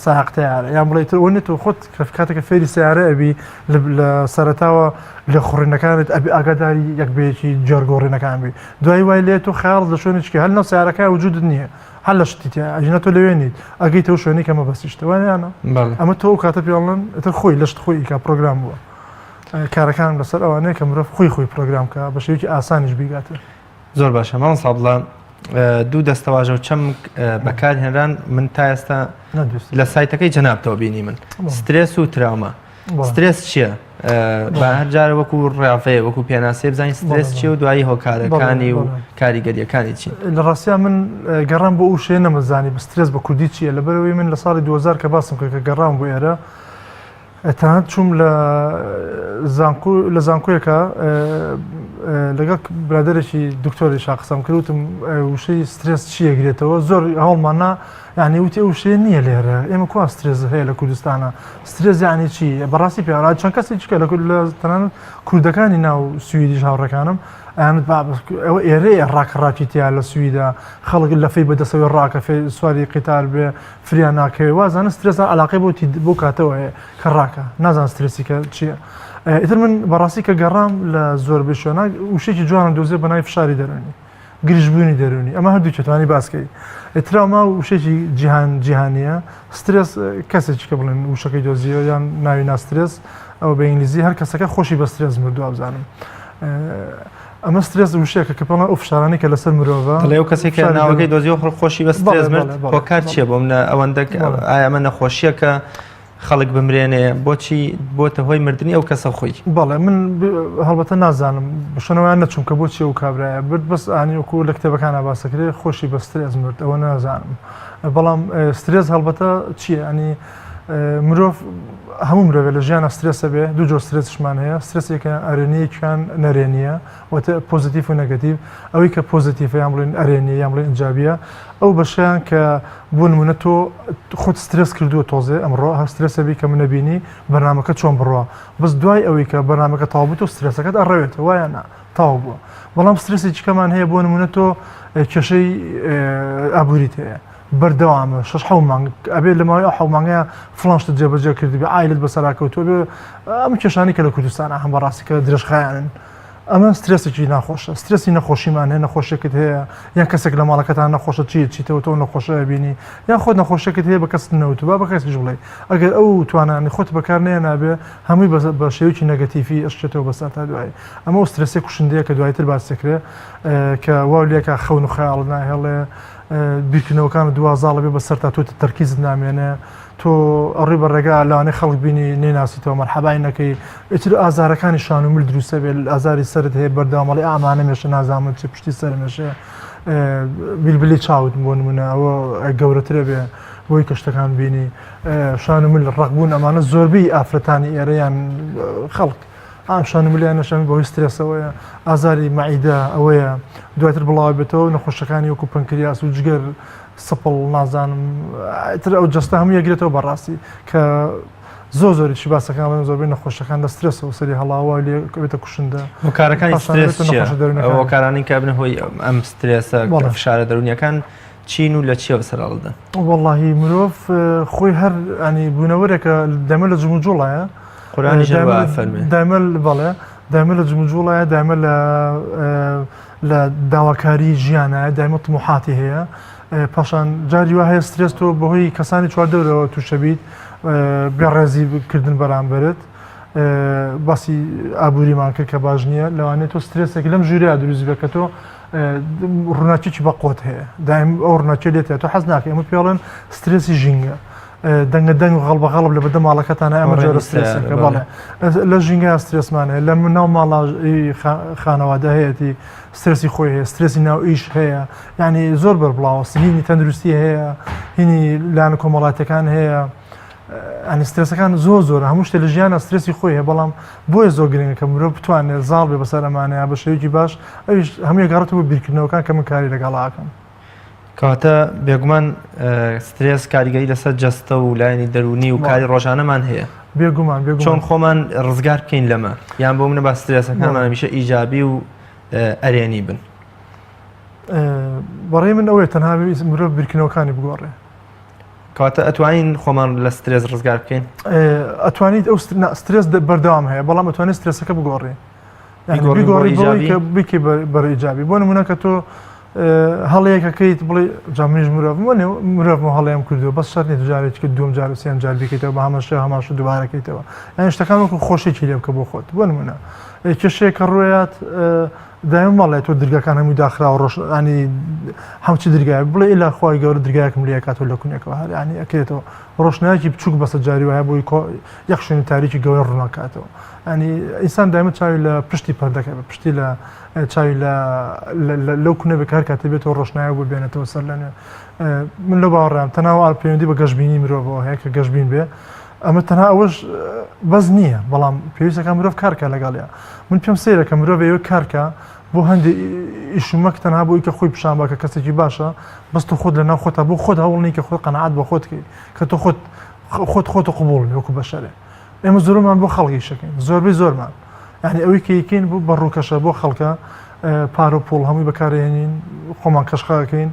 سایەق تەیارە یان بڵێ تر ئەوە تۆ خۆت کاتێکە فێری سیارە ئەبی لە سەرەتاوە لە خوڕینەکانت ئەبی ئاگاداری یەک بەیەکی جۆرگۆڕینەکان بی دوای وای لێ تۆ خەیاڵت لە شوێنێکی هەر ناو سیارەکە وجودت نییە هەر لە شتی تیا ئەژینە تۆ لەوێ نیت ئەگەیتەوە شوێنی کە مەبەستیشتە وانیانە ئەمە تۆ ئەو کاتە پێڵن ئیتر خۆی لەشت خۆی ئیکا پرۆگرام بووە کارەکانم لەسەر ئەوانەیە کە مرۆڤ خۆی خۆی پرۆگرام کە بە شێوەیەکی ئاسانیش بیگاتێ. زۆر باشە مامۆستا عەبدوڵا دوو دەستەواژە و چەمک بەکارهێنران من تا ئێستا لە سایتەکەی جەنابتەوە بینی من سترێس و تراوما سترێس چییە؟ با هەر جارە وەکو ڕافەیە وەکو پێناسەیە بزانین سترێس چییە و دوایی هۆکارەکانی و کاریگەریەکانی چین لە ڕاستیا من گەڕام بۆ ئەو شێ نەمەزانی سترێس بە کوردی چییە لەبەرەوەی من لە ساڵی 2000 کە باسم کرد کە گەڕام بۆ ئێرە تەنانەت چووم لە زانکۆ لە زانکۆیەکە لەگەڵ برادێکی دکتۆری شاقسەم کرد وتم وشەی سترێس چییە گرێتەوە زۆر هەوڵمان نا یعنی وتی ئەو شتێ نییە لێرە ئێمە کوا سترێس هەیە لە کوردستانە سترێس یعنی چی بەڕاستی پێ چەند کەسی چکە لە کورد لە تەنانەت کوردەکانی ناو سوئیدیش هاوڕەکانم ئەیانوت با ئەوە ئێرەیە ڕاکە ڕاکی تیا لە سویدا خەڵک لەفەی بەدەسەوەی ڕاکە سواری قیتار بێ فریا ناکەوێ وازانە سترێسان علاقەی بۆ بۆ کاتەوە هەیە کە ڕاکە نازان سترێسی کە چییە ئیتر من بەڕاستی کە گەڕام لە زۆربەی شوێنە وشێکی جوانم دۆزێ بە ناوی فشاری دەروونی گرژبوونی دەروونی ئەمە هەردوو چێتوانی باسکەی تراما وشێکی جیهان جیهانیە سترێس کەسێکی کە بڵێن وشەکەی دۆزیەوە یان ناوی ناسترێس ئەو بە ئینگلیزی هەر کەسەکە خۆشی بە سترێس مردووە بزانم. ئەمە سترێس وشەیەکە کە پێڵێن ئەو فشارانەی کە لەسەر مرۆڤە. دەڵێ ئەو کەسێک کە ناوەکەی دۆزیەوە خۆشی بە سترێس مرد، هۆکار چییە بۆ منە ئەوەندە ئایا ئەمە نەخۆشییەکە خەڵک بمرێنێ بۆچی بۆتە هۆی مردنی ئەو کەسە خۆی؟ بەڵێ من هەڵبەتە نازانم شوێنەوەیان نەچووم کە بۆچی ئەو کابرایە برد بەس ئانی وەکو لە کتێبەکانە باسەکرێ خۆشی بە سترێس مرد ئەوە نازانم بەڵام سترێس هەڵبەتە چییە ئەنی مرۆڤ هەموو مرۆڤێ لە ژیانە سترێسە بێ دوو جۆر سترێسشمان هەیە سترێسێکیان ئەرێنیەکیان نەرێنیە واتە پۆزیتیف و نەگەتیڤ ئەوەی کە پۆزیتیفە یان بڵێن ئەرێنیە یان بڵێن ئیجابیە ئەو بەشیان کە بۆ نمونە تۆ خۆت سترێس کردووە تۆزێ ئەمڕۆ هەر سترێسە بی کە منە بینی بەرنامەکە چۆن بڕوا بەس دوای ئەوەی کە بەرنامەکە تەواو بوو تۆ سترێسەکەت ئەڕەوێتەوە وایە نا تەواو بووە بەڵام سترێسێکی کەمان هەیە بۆ نمونە تۆ کێشەی ئابووریت هەیە بەردەوامە شەش حەو مانگ ئەبێ لە ماوەی ئەو حەو مانگەیە فڵان شتت جێبەجێ کردبێ عایلت بەسەرا کەوتووە بێ ئەم کێشانەی کە لە کوردستانە هەم بەڕاستی کە درێژخایەنن ئەمە سترێسێکی ناخۆشە سترێسی نەخۆشیمان هەیە نەخۆشیێکت هەیە یان کەسێک لە ماڵەکەتان نەخۆشە چی چیتەوە تۆ نەخۆشە بینی یان خۆت نەخۆشیێکت هەیە بە کەست نەوتوو با بە کەسیش بڵێ ئەگەر ئەو توانانی خۆت بەکار نێنابێ هەمووی بە شێوەیەکی نەگەتیفی ئەشچێتەوە بەسەر تا دوایی ئەمە ئەو سترێسێ کوشندەیە کە دوایتر باس دەکرێ کە واو لێکا خەون و خەیاڵت ناهێڵێ بیرکردنەوەکانت دوا زاڵە بێ بەسەرتا تۆ تەرکیزت نامێنێ تۆ ئەڕی بە ڕێگا لەوانەیە خەڵک بینی نەیناسیتەوە مەرحەبای نەکەی ئیتر ئازارەکانی شان و مل دروستە بێ ئازاری سەرت هەیە بەردەوام ئەڵێ ئامانە مێشە نازانم چی پشتی سەر مێشە بیلبلی چاوت بۆ نمونە ئەوە گەورەترە بێ بۆی کە شتەکان بینی شان و مل ڕەقبوون ئەمانە زۆربەی ئافرەتانی ئێرەیان خەڵک ئام شان و ملیان نەشەمی بەهۆی سترێسەوەیە، ئازاری مەعیدە ئەوەیە دواتر بڵاوە بێتەوە نەخۆشەکانی وەکو پەنکریاس و جگەر سپڵ نازانم ئیتر ئەو جەستە هەموو یەگرێتەوە بەڕاستی کە زۆر زۆریشی باسەکان بڵێن زۆربەی نەخۆشەکان لە سترێسەوە سەری هەڵاوە لێ بێتە کوشندە. هۆکارەکانی سترێس چییە؟ ئەو هۆکارانەی کە بنە هۆی ئەم سترێسە فشارە دەروونیەکان چین و لە چیەوە سەرهەڵدەن؟ وەڵاهی مرۆڤ خۆی هەر ینی بوونەوەرێکە دەمە لە جموجوڵایە قورئانیش هەر وا ئەفەرموێ. دایمە بەڵێ دایمە لە جموجوڵایە دایمە لە لە داواکاری ژیانایە دایمە طموحاتی هەیە پاشان جاری وا هەیە سترێس تۆ بەهۆی کەسانی چواردەورەوە تووشە بیت بێڕێزی کردن بەرامبەرت باسی ئابووریمان کرد کە باش نییە لەوانەیە تۆ سترێسێک لەم ژوورەیە دروست بێت کە تۆ ڕووناکیی بەقوت هەیە دایم ئەو ڕووناکیە لێت تۆ حەز ناکەی ئەمە پێڵێن سترێسی ژینگە دەنگە دەنگ و غەڵبە غەڵب لە بەدەم ماڵەکەتانە ئەمە جۆرە سترێسێکە بەڵێ لە ژینگە سترێسمان هەیە لە ناو ماڵا خانەوادە هەیەتی سترێسی خۆی هەیە سترێسی ناو ئیش هەیە یعنی زۆر بەربڵاوە هینی تەندروستی هەیە هینی لایەنە کۆمەڵاتەکان هەیە ئەنی سترێسەکان زۆر زۆر هەموو شتێ لە ژیانە سترێسی خۆی هەیە بەڵام بۆیە زۆر گرنگە کە مرۆڤ بتوانێت زاڵ بێ بەسەر ئەمانەیە بە شێوەیەکی باش ئەویش هەمووی گەڕێتەوە بۆ بیرکردنەوەکان کە من کاری لەگەڵاکەم. کەواتە بێگومان سترێس کاریگەری لەسەر جەستە و لایەنی دەروونی و کاری ڕۆژانەمان هەیە. بێگومان بێگومان. چۆن خۆمان ڕزگار بکەین لەمە یان بۆ منە با سترێسەکانمان هەمیشە ئیجابی و ئەرێنی بن؟ بەڕێی من ئەوەیە تەنها مرۆڤ بیرکردنەوەکانی بگۆڕێ. کەواتە ئەتوانین خۆمان لە سترێس ڕزگار بکەین؟ ئەتوانیت ئەو سترێس بەردەوام هەیە بەڵام ئەتوانیت سترێسەکە بگۆڕی. بیگۆڕی بۆی کە بکی بەرە ئیجابی بۆ نمونە کە تۆ هەڵەیەکەکەیت بڵێ جا منیش مرۆڤم وەنێ مرۆڤم هەڵەیەم کردووە بەس شەرت نییە جارێک کە دووەم جار و سێم جار بیکەیتەوە بە هەمان شێوە هەمان شت دووبارەکەیتەوە یان شتەکان وەکو خۆشیی لێ بکە بۆ خۆت بۆ نمونە کێشەیە کە ڕوویات دایم مەڵێ تۆ درگاکان هەمووی داخراوە ڕۆژ ینی هەمچی درگایە بڵێ ئیلا خوای گەورە درگایەکم لێ کاتەوە لە کونێکەوە هەر ینی ئەکرێتەوە ڕۆشنایەکی بچووک بەسە جاری وایە بۆی یەک شوێنی تاریکی گەورە ڕووناکاتەوە ینی ئینسان دایمە چاوی لە پشتی پەردەکە بە پشتی لە چاوی لە لەو کونە بێ کە هەر کاتێ بێتەوە ڕۆشنایە بۆ بێنێتەوە سەر لە نوێ من لەو باوەڕام تەنها ئار پەیوەندی بە گەشبینی مرۆڤەوە هەیە کە گەشبین بێ ئەمە تەنها ئەوەش بەس نییە بەڵام پێویستەکە مرۆڤ کارکە لەگەڵیا من پێم سەیرە کە مرۆڤ ئەوە کارکە بۆ هەندێک ئیشومەک تەنها بۆی کە خۆی پیشان بە کە کەسێکی باشە بەس تۆ خۆت لە ناو خۆتا بۆ خۆت هەوڵنی کە خۆت قەناعەت بە خۆت کەی کە تۆ خۆت خۆت خۆت قبوڵ وەکو بەشەرێ ئێمە زۆرمان بۆ خەڵک ئیشەکەین زۆربەی زۆرمان یعنی ئەوەی کە یکەین بۆ بە ڕووکەشە بۆ خەڵکە پارە و پوڵ هەمووی بەکارهێنین خۆمان کەشخەکەین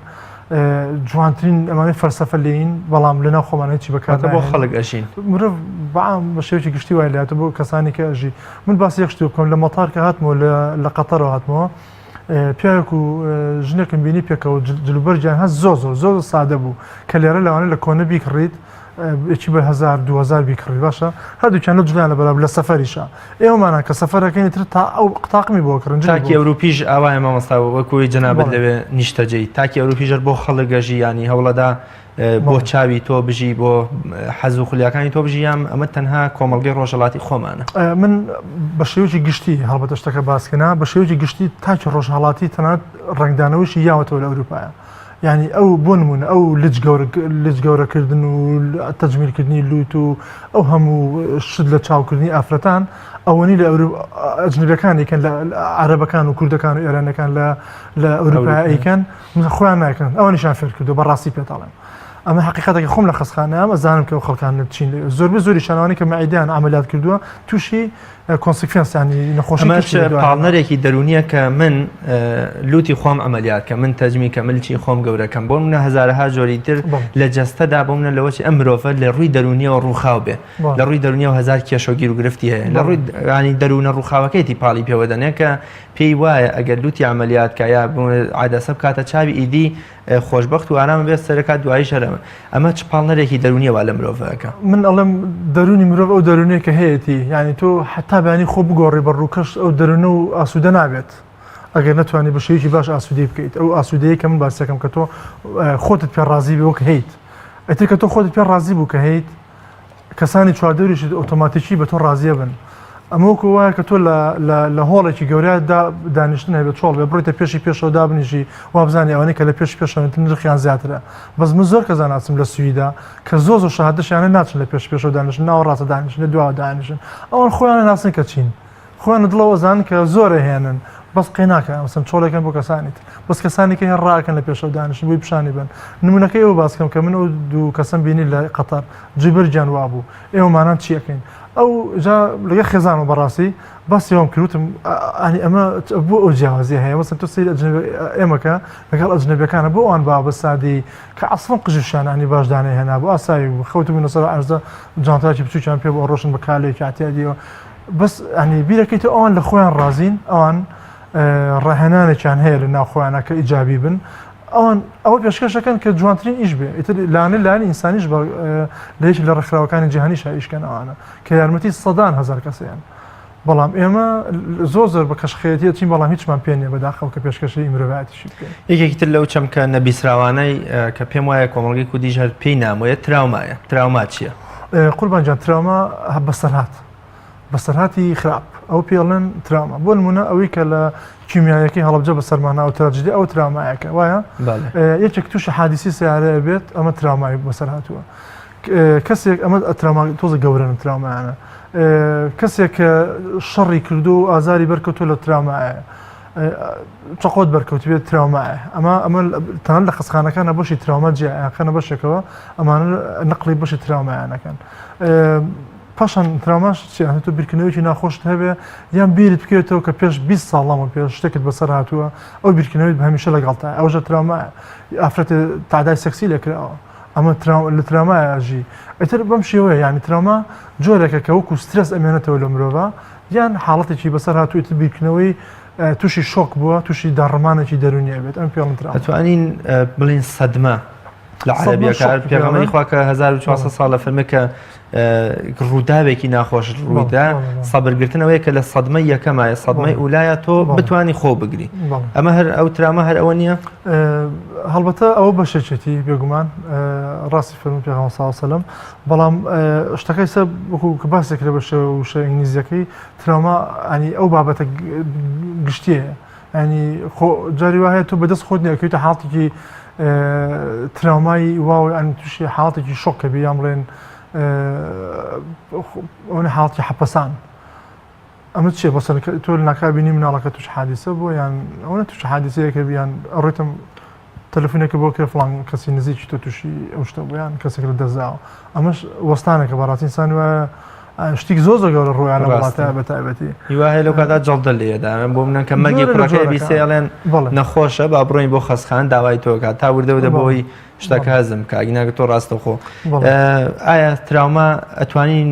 جوانترین ئەمانەی فەلسەفە لێین بەڵام لەناو خۆمان هیچی بەکار بۆ خەڵک ئەژین مرۆڤ بەعام بە شێوەیەکی گشتی وای لاتە بۆ کەسانی کە ئەژی من باسی یەک شتێ بکەم لە مەتار کە هاتمەوە لە قەتەرەوە هاتمەوە پیاوێک و ژنێکم بینی پێکەوە جلوبەرگیان هەست زۆر زۆر زۆر سادە بوو کە لێرە لەوانە لە کۆنە بیکڕیت. یەکی بە 1000 2000 بیکڕی باشە هەردووکیان لە جلیان لە بەرا لە سەفەریشە ئێوەمانە کە سەفەرەکەی تر تا ئەو تاقمی بۆ کڕن تاکی ئەوروپیش ئاوایە مامۆستا وەکوی جەنابت لەوێ نیشتەجێی تاکی ئەوروپیش هەر بۆ خەڵک گەژی ینی هەوڵەدا بۆ چاوی تۆ بژی بۆ حەز و خولیاکانی تۆ بژی یان ئەمە تەنها کۆمەڵگەی ڕۆژهەڵاتی خۆمانە؟ من بە شێوەیەکی گشتی هەڵبەتە شتەکە باسکەنا بە شێوەیەکی گشتی تاکی ڕۆژهەڵاتی تەنانەت ڕەنگدانەوەشی یاوەتەوە لە ئەوروپایە یعنی ئەو بۆ نمونە ئەو لچ گەورە لچ گەورەکردن و تەجمیلکردنی لوت و ئەو هەموو شت لە چاوکردنی ئافرەتان ئەوەنی لە ئەجنبەکان یکەن لە عەرەبەکان و کوردەکان و ئێرانەکان لە لە ئەوروپا ئەیکەن خۆیان ناکەن ئەوانیشان فێر کردو بەڕاستی پێت ئەڵێم ئەمە حقیقەتێکی خۆم لە خەسخانە ئەمە زانم کە ئەو خەڵکانە چین لێ زۆربەی زۆری شانەوانی کە مەعیدەیان عملیات کردووە تووشی consequence ینی نەخۆشی ئەمەش پاڵنەرێکی دەرونیە کە من لوتی خۆم عملیات کە من تەجمی کە ملچی خۆم گەورەکەم بۆ منە هەزارەها جۆری تر لە جەستەدا بۆ منە لەوەچی ئەم مرۆڤە لە ڕووی دەرونیەوە ڕووخاو بێ لە ڕووی دەرونیەوە هەزار کێشە و گیروگرفتی هەیە لە ڕووی ینی دەروونە ڕووخاوەکەیتی پاڵی پێوە دەنێ کە پێی وایە ئەگەر لوتی عەمەلیات کا یا عەدەسە بکاتە چاوی ئیدی خۆشبەخت و ئارام بێت سەرەکات دواییش هەر ئەمە ئەمە چ پاڵنەرێکی دەروونیە وا لە مرۆڤ ئەکا؟ من ئەڵێم دەروونی مرۆڤ ئەو دەروونەیە کە هەیەتی یانی تۆ حەتا بەیانی خۆ بگۆڕی بە ڕووکەش ئەو دەروونە و ئاسوودە نابێت ئەگەر نەتوانی بە شێوەیەکی باش ئاسوودەی بکەیت ئەو ئاسوودەیە کە من باسەکەم کە تۆ خۆتت پێ ڕازی بێ وەک هەیت ئیتر کە تۆ خۆتت پێ ڕازی بوو کە هەیت کەسانی چواردەوریشت ئۆتۆماتیکی بە تۆ ڕازیە بن. ئەمە وەکو وایە کە تۆ لە لە لە هۆڵێکی گەورە دا دانیشتن هەبێت چۆڵ بێ بڕۆیتە پێشی پێشەوە دابنیشی وابزانی ئەوانەی کە لە پێش پێشەوەن نرخیان زیاترە بەس من زۆر کەس ئەناسم لە سویدا کە زۆر زۆر شەهادەشیان هەیە ناچن لە پێش پێشەوە دانیشن ناوەڕاستە دانیشن لە دواوە دانیشن ئەوان خۆیان ئەناسن کە چین خۆیان لە دڵەوە ئەزانن کە زۆر ئەهێنن بەس قەی ناکەن مەسەن چۆڵێکن بۆ کەسانی تر بەس کەسانی کە هەر ڕاکەن لە پێشەوە دانیشن بۆی پیشانی بن نمونەکەی ئەوە باس کەم کە من ئەو دوو کەسەم بینی لە قەتەر جوبەرگیان وابوو ئێوەمانان چی ئەکەین ئەو جا لەگە خێزانەوە بەڕاستی باسی ئەوم کردوتم ئەنی ئەمە بۆ ئەو جیاوازی هەیە مەسەن تۆ سەیر ئێمەکە لەگەڵ ئەجنەبیەکانە بۆ ئەوان با بە سادەی کە ئەسڵەن قژیشیان ئەنی باش دانەی هێنابوو ئاسایی بوو خەوتبوون لەسەر عەرزە جانتاکی بچووکیان پێ بوو ئەڕۆشن بە کالێکی عەتیادیەوە بەس ئەنی بیرەکەیتە ئەوان لە خۆیان ڕازین ئەوان ڕاهێنانێکیان هەیە لە ناو خۆیانە کە ئیجابی بن ئەوان ئەوە پێشکەشەکەن کە جوانترین ئیش بێ ئیتر لانە لایەن ئینسانیش بە لە یەکی لە ڕێکخراوەکانی جیهانیش ئیشکەن ئەوانە کە یارمەتی سەدان هەزار کەسیان بەڵام ئێمە زۆر زۆر بە کەشخەیەتی چین بەڵام هیچمان پێ نییە بەداخەوە کە پێشکەشی مرۆڤایەتیشی بکەین. یەکێکی تر لەو چەمکە نەبیسراوانەی کە پێم وایە کۆمەڵگەی کوردیش هەر پێی نامۆیە تراومایە تراوما چییە؟ قوربان گیان تراوما بەسەرهات بەسەرهاتی خراپ ئەو پێڵێن تراما بۆ نمونە ئەوەی کە لە کیمیایەکەی هەڵەبجە بەسەرمانە ئەو تراجدی ئەو ترامایەکە وایە یەکێک تووشی حادیسی سیارەیە بێت ئەمە ترامای بەسەر هاتووە کەسێک ئەمە تراما تۆزە گەورەن ترامایانە کەسێک کە شەڕی کردو و ئازاری بەرکەوتو لە ترامایە چەقۆت بەرکەوت بێت تراومایە ئەمە ئەمە تەنانەت لە خەستخانەکانە بەشی تراوما جیاکەنە بەشێکەوە ئەمانە نقلی بەشی تراومایانەکەن پاشان تراوماش چیان تۆ بیرکردنەوەیەکی ناخۆشت هەبێ یان بیرت بکەوێتەوە کە پێش 20 ساڵ لەمە پێش شتێکت بەسەر هاتووە ئەو بیرکردنەوەی هەمیشە لەگەڵتا ئەوژە تراوما ئافرەت تادای سێکسی لێکراوە ئەمە لە ترامایە ئەژی ئیتر بەم شێوەیە یعنی تراما جۆرێکە کە وەکو سترێس ئەمێنێتەوە لە مرۆڤ یان حاڵەتێکی بەسەر هاتوو ئیتر بیرکردنەوەی تووشی شۆک بووە تووشی داڕمانێکی دەرونی ئەبێت ئەم پێڵن تراما ئەتوانین بڵین سەدمە لە عەرەبیەکە پێغەمبەری خوا کە 1400 ساڵ لە فەرمێ کە ڕووداوێکی ناخۆش ڕوویدا سەبرگرتنەوەی کە لە سەدمەی یەکەمایە سەدمەی ئولایە تۆ بتانی خۆ بگری ئەمە هەر ئەو تراما هەر ئەوە نییە هەڵبەتە ئەوە بەشێکێتی بێگومان ڕاستی فەرمی پێغەمبەر صلی الله علیه و سلم بەڵام شتەکەی سە وەکو کە باسێک لە بەشە وشە ئینگلیزیەکەی تراما ئەنی ئەو بابەتە گشتیە ینی خۆ جاری وا هەیە تۆ بەدەست خۆت نیەکەویتە حاڵتێکی تراومای واو ئەن تووشی حاڵتێکی شۆک کە بیان بڵێن ئەوە حاڵتی حەپەسان ئەمە چیە بەسەر تۆ ناکا بینی مناڵەکە توش حادیسە بووە یان ئەوە توش حادیسەیەکە بیان ڕێتم تەلەفونێکە بۆ کرێ فڵان کەسی نزیکی تۆ تووشی ئەو شتە بوو یان کەسێک لە دەستداوە ئەمەش وەستانێکە بەڕاستی ئینسان وایە شتێک زۆر زۆر گەورە ڕوویان لە وڵاتە بە تایبەتی هیوا هەیە لەو کاتا جەڵدە لێدا بۆ منە کە مەرگی کوڕەکەی بیسێ ئەڵێن نەخۆشە با بڕۆین بۆ خەستخان داوای تۆ کات تا وردە وردە بۆی شتەکە هەزم بکە ئەگیناگە تۆ ڕاستەخۆ ئایا تراوما ئەتوانین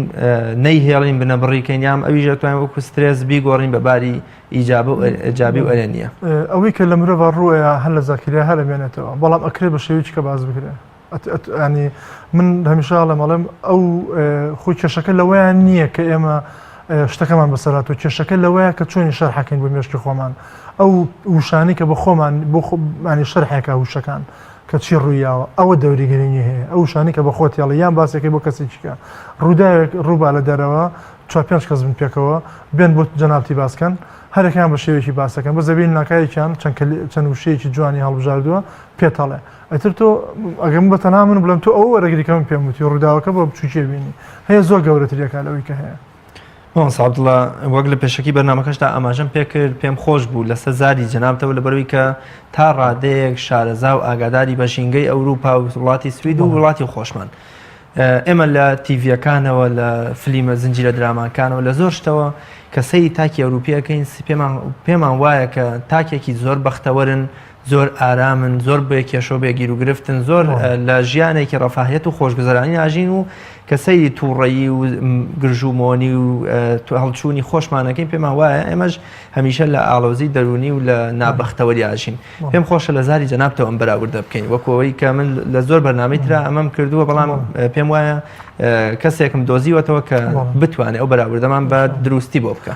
نەیهێڵین بنەبڕیکەین یان ئەویش ئەتوانین وەکو سترێس بیگۆڕین بە باری ئیجابە و ئیجابی و ئەرێنییە. ئەوەی کە لە مرۆڤا ڕووئەیا هەر لە زاکیرەیا هەر ئەمێنێتەوە، بەڵام ئەکرێ بە شێوەیەکی کە باس بکرێ. ینی من هەمیشە ئەڵێم ئەڵێم ئەو خۆی کێشەکە لەوەیان نییە کە ئێمە شتەکەمان بەسەرات و کێشەکە لەوەیە کە چۆنی شەرحەکەین بۆ مێشکی خۆمان ئەو وشانی کە بە خۆمان بۆ خۆمانی شەرحێکە وشەکان کە چی ڕوویاوە ئەوە دەوری گرنگی هەیە ئەو وشانی کە بە خۆت یاڵی یان باسێکی بۆ کەسێکیکە ڕووداوێک ڕووبا لە دەرەوە چوار پێنج کەس بن پێکەوە بێن بۆ جەنابتی باسکەن هەرەکەیان بە شێوەیەکی باسەکەن بە زەبین ناکایەکیان چەند چەند وشەیەکی جوانی هەڵبژاردووە پێتەڵێ ئیتر تۆ ئەگەر من بە تەنها من بڵێم تۆ ئەوە وەرەگری کە من پێم وتی ڕووداوەکە بە بچووکیە بینی هەیە زۆر گەورەتریەکە لەوەی کە هەیە. مامۆستا عەبدوڵا وەک لە پێشەکی بەرنامەکەشدا ئاماژەم پێکرد پێم خۆش بوو لەسەر زاری جەنابتەوە لەبەرەوەی کە تا ڕادەیەک شارەزا و ئاگاداری بە ژینگەی ئەوروپا و وڵاتی سوید و وڵاتی خۆشمان ئێمە لە تیڤیەکانەوە لە فلیمە زنجیرە دراماکانەوە لە زۆر شتەوە کە سەیری تاکی ئەوروپیەکەین پێمان پێمان وایە کە تاکێکی زۆر بەختەوەرن زۆر ئارامن زۆر بێ کێشە و بێ گیروگرفتن زۆر لە ژیانێکی ڕەفاهیەت و خۆشگوزەرانی ناژین و کە سەیری تووڕەیی و گرژ و مۆنی و هەڵچوونی خۆشمانەکەین پێمان وایە ئێمەش هەمیشە لە ئاڵۆزی دەروونی و لە نابەختەوەری ئاژین پێم خۆشە لە زاری جەنابتەوە ئەم بەراوردە بکەین وەکەوەی کە من لە زۆر بەرنامەی ترا ئەمەم کردووە بەڵام پێم وایە کەسێکم دۆزیوەتەوە کە بتوانێت ئەو بەراوردەمان بە دروستی بۆ بکە.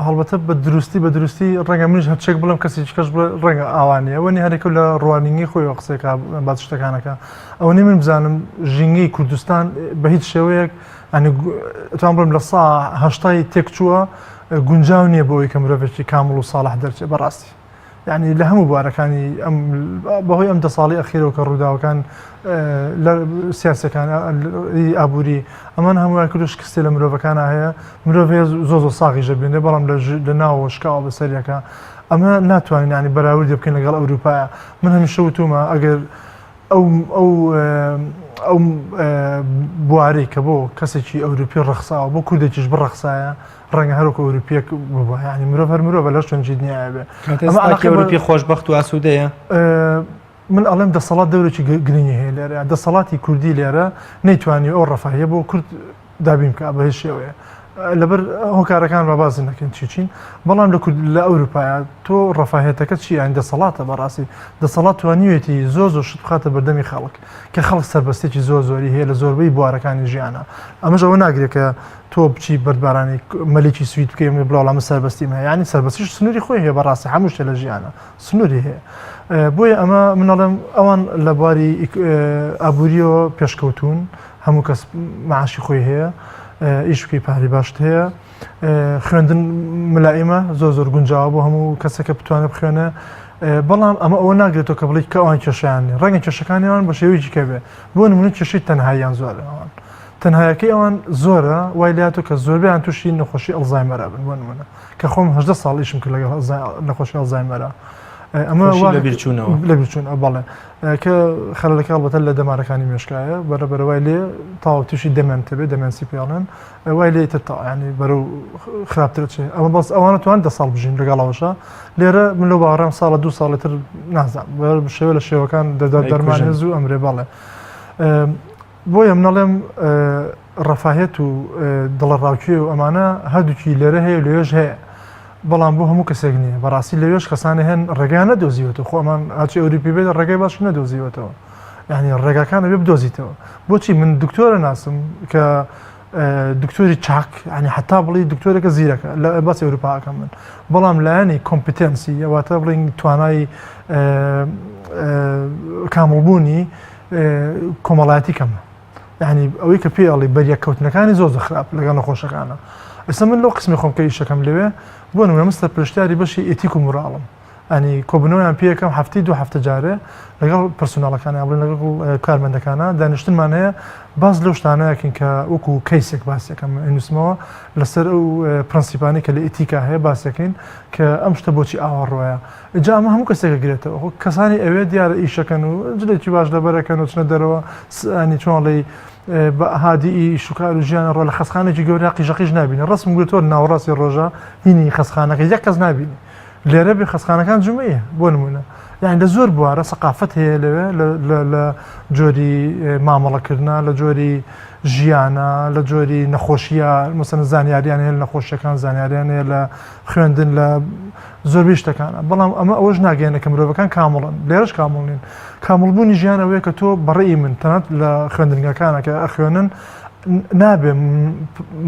هەڵبەتە بە دروستی بە دروستی ڕەنگە منیش هەرچێک بڵێم کەسێکی کەش بڵێ ڕەنگە ئاوا نییە وەنی هەرێکە لە ڕوانینگەی خۆیەوە قسەکە باس شتەکانەکە ئەوەنەی من بزانم ژینگەی کوردستان بە هیچ شێوەیەک ئەنی ئەتوان بڵێم لە سا هەشتای تێکچووە گونجاو نییە بۆ ئەوەی کە مرۆڤێکی کامڵ و ساڵح دەرچێ بەڕاستی یعنی لە هەموو بوارەکانی ئەم بەهۆی ئەم دە ساڵی ئەخیرەوە کە ڕووداوەکان لە سیاسەکان ئابووری ئەمان هەموویان کردو شکستی لە مرۆڤەکانە هەیە مرۆڤ هەیە زۆ زۆ ساغی ژەبێنێ بەڵام لە ناوەوە شکاوە بەسەریەکە ئەمە ناتوانین ینی بەراوردی بکەین لەگەڵ ئەوروپایە من هەمیشە وتومە ئەگەر ئەو ئەو ئەو بوارەی کە بۆ کەسێکی ئەوروپی ڕەخساوە بۆ کوردێکیش بڕەخسایە ڕەنگە هەر وەکو ئەوروپیەک ببووە یعنی مرۆڤ هەر مرۆڤە لە شوێنێکی دنیاە بێ ئەمە علاقەی ئەوروپی خۆشبەخت و ئاسوودەیە من ئەڵێم دەسەڵات دەورێکی گرنگی هەیە لێرە دەسەڵاتی کوردی لێرە نەیتوانی ئەو ڕەفاهیە بۆ کورد دابین بکە بە هیچ شێوەیە لەبەر هۆکارەکان بە باز نەکەین چی چین بەڵام لە کورد لە ئەوروپایە تۆ ڕەفاهێتەکە چی یان دەسەڵاتە بەڕاستی دەسەڵات توانیوێتی زۆر زۆر شت بخاتە بەردەمی خەڵک کە خەڵک سەربەستێکی زۆر زۆری هەیە لە زۆربەی بوارەکانی ژیانە ئەمەش ئەوە ناگرێت کە تۆ بچی بەردبارانی مەلیکی سوید بکەی من بڵێ وەڵا من سەربەستیم هەیە یعنی سەربەستیش سنووری خۆی هەیە بەڕاستی هەموو شتێ لە ژیانە سنووری هەیە بۆیە ئەمە من ئەڵێم ئەوان لە بواری ئابووریەوە پێشکەوتون هەموو کەس معاشی خۆی هەیە ئیش بکەی پارەی باشت هەیە خوێندن ملائمە زۆر زۆر گونجاوە بۆ هەموو کەسێکە بتوانێت بخوێنێ بەڵام ئەمە ئەوە ناگرێتەوە کە بڵیت کە ئەوان کێشیان نیە ڕەنگە کێشەکانیان بە شێوەیەکی کە بێ بۆ نمونە کێشەی تەنهاییان زۆرە ئەوان تەنهایەکەی ئەوان زۆرە وای لاتۆ کە زۆربیان تووشی نەخۆشی ئەلزایمەرە بن بۆ نمونە کە خۆم هەدە ساڵ ئیشم کرد لەگەڵ نەخۆشی ئەلزایمەرە ئەمە لە بیرچوونەوە لە بیرچوونەوە بەڵێ کە خەلەکە هەڵبەتە لە دەمارەکانی مێشکایە بەرە بەرەوای لێ تاو تووشی دەمێنتە بێ دەمێنسی پێڵێن وای لێ تر ینی بەرەو خراپتر چێ ئەمە بەس ئەوانە توان دە ساڵ بژین لەگەڵەوەشە لێرە من لەو باوەڕام ساڵە دو ساڵی تر نازانم شێوە لە شێوەکان دەدا دەرمانێ زوو ئەمرێ بەڵێ بۆیە من ئەڵێم ڕەفاهیەت و دڵەڕاوکێ و ئەمانە هەردووکی لێرە هەیە و لەوێش هەیە بەڵام بۆ هەموو کەسێک نییە بەڕاستی لەوێش کەسانی هەن ڕێگایان نەدۆزیوەتەوە خۆ ئەمان هەرچی ئەوروپی بێت ڕێگای باش نەدۆزیوەتەوە یعنی ڕێگاکان ئەبێ بدۆزیتەوە بۆچی من دکتۆرە ناسم کە دکتۆری چاک ینی حتا بڵی دکتۆرەکە زیرەکە لە باسی ئەوروپاکەم من بەڵام لایەنی competency واتە بڵین توانای کامڵبوونی کۆمەڵایەتی کەمە یعنی ئەوەی کە پێ ئەڵی بەریەککەوتنەکانی زۆر زۆر خراپ لەگەڵ نەخۆشەکانە ئێستا من لەو قسمی خۆم کە ئیشەکەم لەوێ بۆ نمونە من سەرپەرشتیاری بەشی ئێتیک و موراڵم ئەنی کۆبنەوەیان پێیەکەم هەفتەی دوو هەفتە جارێ لەگەڵ پرسوناڵەکان یا بڵێن لەگەڵ کارمەندەکانە دانیشتنمان هەیە باس لەو شتانەیەکین کە وەکو کەیسێک باسیەکەم نووسمەوە لەسەر ئەو پرەنسیپانی کە لە ئێتیکا هەیە باسیەکەین کە ئەم شتە بۆچی ئاوا ڕۆیە جا ئەمە هەموو کەسێک ئەگرێتەوە خۆ کەسانی ئەوێ دیارە ئیشەکەن و جلێکی باش لەبەرەکەن و چنە دەرەوە سانی چۆن ڵێی بە هادی ئیش و کار و ژیانە ڕۆ لە خەسخانێکی گەورە قیژەقیژ نابینی ڕسم گرتووە ناوەڕاستی ڕۆژە هینی خەسخانەکە یەک کەس نابینی لێرە بێ خەسخانەکان جمەیە بۆ نمونە. یانی لە زۆر بوارە سەقافەت هەیە لەوێ لە جۆری مامەڵەکردە لە جۆری ژیانە لە جۆری نەخۆشیە مەسەن زانیاریان هەیە لە نەخۆشیەکان زانیاریان هەیە لە خوێندن لە زۆربەی شتەکانە بەڵام ئەمە ئەوەش ناگەیەنە کە مرۆڤەکان کامڵن لێرەش کامڵ نین کامڵبوونی ژیان ئەوەیە کە تۆ بەڕێی من تەنانەت لە خوێندنگەکانە کە ئەخوێنن نابێ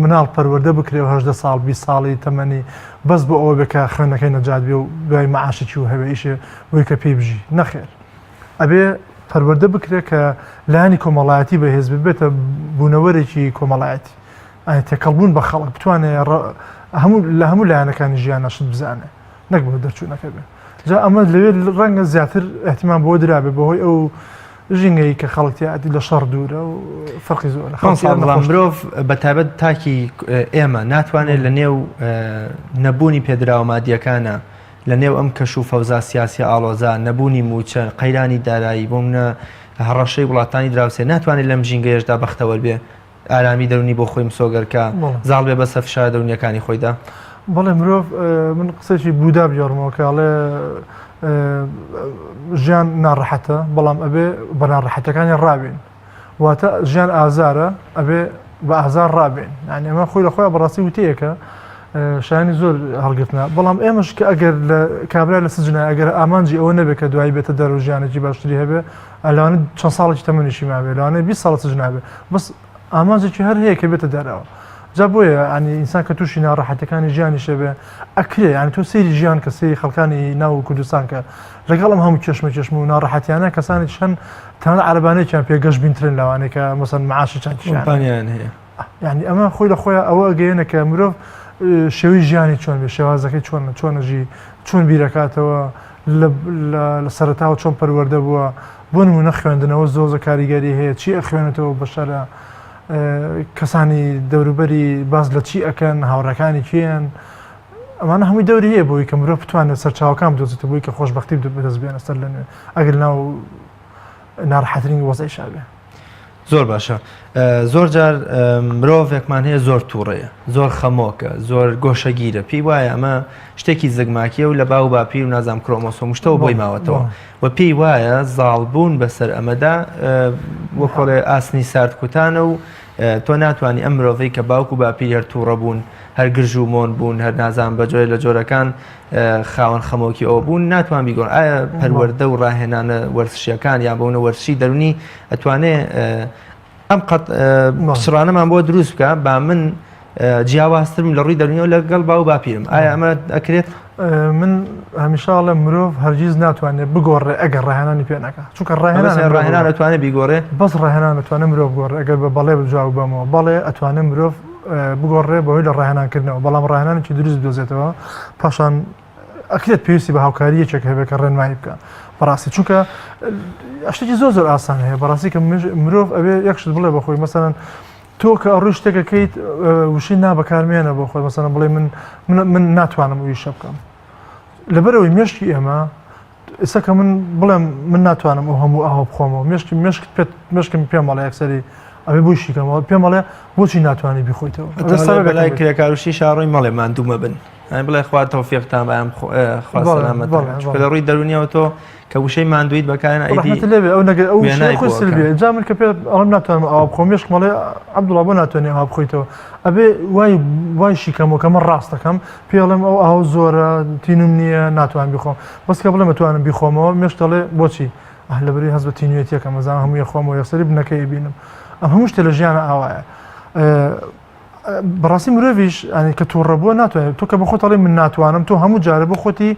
مناڵ پەروەردە بکرێ و هەدە ساڵ 20 ساڵی تەمەنی بەس بۆ ئەوە بێ کە خوێندنەکەی نەجات بێ و دوای مەعاشێکی و هەبێ ئیشێ بۆی کە پێی بژی نەخێر ئەبێ پەروەردە بکرێ کە لایەنی کۆمەڵایەتی بەهێز ببێتە بوونەوەرێکی کۆمەڵایەتی تێکەڵبوون بە خەڵک بتوانێ هەموو لە هەموو لایەنەکانی ژیانە شت بزانێ نەک بۆ دەرچوونەکە بێ جا ئەمە لەوێ ڕەنگە زیاتر احتیمان بۆ درابێ بەهۆی ئەو ژینگەی کە خەڵک تیادی لە شەڕ دوورە و فەرقی زۆرە خەڵکی مرۆڤ بە تایبەت تاکی ئێمە ناتوانێت لە نێو نەبوونی پێدراوە مادیەکانە لە نێو ئەم کەش و فەوزا سیاسیە ئاڵۆزە، نەبوونی مووچە، قەیرانی دارایی، بۆ منە هەڕەشەی وڵاتانی دراوسێ، ناتوانێت لەم ژینگەیەشدا بەختەوەر بێ، ئارامی دەروونی بۆ خۆی مسۆگەر کا، زاڵ بێ بەسەر فشارە دەروونییەکانی خۆیدا. بەڵێ مرۆڤ، من قسەیەکی بودا بگێڕمەوە کە ئەڵێ ژیان ناڕەحەتە، بەڵام ئەبێ بە ناڕەحەتەکانی ڕابێین. واتە ژیان ئازارە ئەبێ بە ئازار ڕابێن یعنی ئەمە خۆی لە خۆی بەڕاستی وتەیەکە شایانی زۆر هەڵگرتنە بەڵام ئێمەش کە ئەگەر لە کابرا لە سجنە ئەگەر ئامانجی ئەوە نەبێت کە دوایی بێتە دەرەوە ژیانێکی باشتری هەبێ لەوانە چەند ساڵێکی تەمەنیشی مابێ لەوانەیە 20 ساڵ سجنا بێ بەس ئامانجێکی هەر هەیە کە بێتە دەرەوە جا بۆیە ینی ئینسان کە تووشی ناڕەحەتەکانی ژیانیشە بێ ئەکرێ یعنی تۆ سەیری ژیان کە سەیری خەڵکانی ناو کوردستان کە لەگەڵ ئەم هەموو کێشمە کێشم و ناڕەحەتیانە کەسانی چەند تەنانەت عەرەبانەیەکیان پێ گەشبینترن لەوانەی کە مەسەن معاشی چاکیشیان هەیە. کۆمپانیایان هەیە. یعنی ئەمە خۆی لە خۆیان ئەوە ئەگەیەنە کە مرۆڤ شێوەی ژیانی چۆن بێ شێوازەکەی چۆن چۆنە ژی چۆن بیرەکاتەوە لە سەرەتاوە چۆن پەروەردە بووە بۆ نمونە خوێندنەوە زۆر زۆر کاریگەری هەیە چی ئەخوێنێتەوە بەشەرە کەسانی دەوروبەری باس لە چی ئەکەن هاوڕەکانی کێن ئەمانە هەمووی دەوری هەیە بۆی کە مرۆڤ بتوانێت سەرچاوەکان بدۆزێتەوە بۆی کە خۆشببختی بەدەست بێنە سەر لە نوێ ئەگەر ناو ناڕەحەترین وەزعیشا بێ. زۆر باشە زۆر جار مرۆڤێکمان هەیە زۆر تووڕەیە زۆر خەمۆکە زۆر گۆشەگیرە پێی وایە ئەمە شتێکی زگماکیە و لە باو باپیر و نازام کرۆمۆسۆم شتەوە بۆی ماوەتەوە و پێی وایە زاڵبوون بەسەر ئەمەدا وەکۆڵێ ئاسنی سارد کوتانە و تۆ ناتوانانی ئەم مرۆڤەی کە باوک و باپیر هەر تووڕە بوون هەر گرژ و مۆن بوون هەر نازان بە جۆرە لە جۆرەکان خاوەن خەمۆکی ئەوە بوون ناتوان بیگۆڕ ئایا پەروەردە و ڕاهێنانە وەرزشیەکان یان بەونە وەرزشی دەرونی ئەتوانێ ئەم قەت پچڕانەمان بۆ دروست بکە با من جیاوازترم لە ڕووی دەرونیەوە لەگەڵ باو باپیرم ئایا ئەمە ئەکرێت؟ من هەمیشە ئەڵێم مرۆڤ هەرگیز ناتوانێت بگۆڕێ ئەگەر ڕاهێنانی پێ نەکا چونکە ڕاهێنان ڕاهێنان ئەتوانێت بیگۆڕێ بەس ڕاهێنان ئەتوانێت مرۆڤ بگۆڕێ ئەگەر بە بەڵێ جواب بەمەوە بەڵێ ئەتوانێت مرۆڤ بگۆڕێ بەهۆی لە ڕاهێنانکردنەوە بەڵام ڕاهێنانێکی دروست بدۆزێتەوە پاشان ئەکرێت پێویستی بە هاوکاری یەکێک هەبێت کە ڕێنمایی بکە بەڕاستی چونکە شتێکی زۆر زۆر ئاسان هەیە بەڕاستی کە مرۆڤ ئەبێ یەک شت بڵێ بەخۆی مەسەلەن تۆ کە ئەڕۆی شتێکەکەیت وشەی نا بەکارمێنە بۆ خۆی مەسەلەن بڵێ من من ناتوانم ئەو ئیشە بکەم لەبەرەوەی مێشکی ئێمە ئێستا کە من بڵێم من ناتوانم ئەو هەموو ئاوە بخۆمەوە مێشکی مێشکت پێت مێشکم پێم ئەڵێ یەکسەری ئەبێ بۆشی کەمەوە پێم ئەڵێ بۆچی ناتوانانی بیخۆیتەوە بەلای کرێکاروشی شاڕۆی مەڵێ ماندوو مەبن ئەی بڵێ خوا تەوفیقتان بەیان خوا سەلامەت چونکە لە ڕووی دەرونیەوە تۆ کە وشەی ماندوویت بەکارێن ئەیدی لێبێ ئەو نەگەر ئەو وێنای خۆی سلبیە جا من کە پێ ئەڵێم ناتوانم ئاوا بخۆم مێشکم ئەڵێ عەبدوڵا بۆ ناتوانێ ئاوا بخۆیتەوە ئەبێ وای وای شیکەمەوە کە من ڕاست دەکەم پێ ئەڵێم ئەو ئاو زۆرە تینوم نییە ناتوانم بیخۆم بەس کە بڵێم ئەتوانم بیخۆمەوە مێشک دەڵێ بۆچی ئاه لەبەری هەست بە تینوێتیەکەم ئەزانم هەمووی خۆمەوە یەکسەری بنەکەی ئەبینم ئەم هەموو شتێ لە ژیانە ئاوایە بەڕاستی مرۆڤیش ئەنی کە تووڕە بووە ناتوانێت تۆ کە بە خۆت ئەڵێ من ناتوانم تۆ هەموو جارە بۆ خۆتی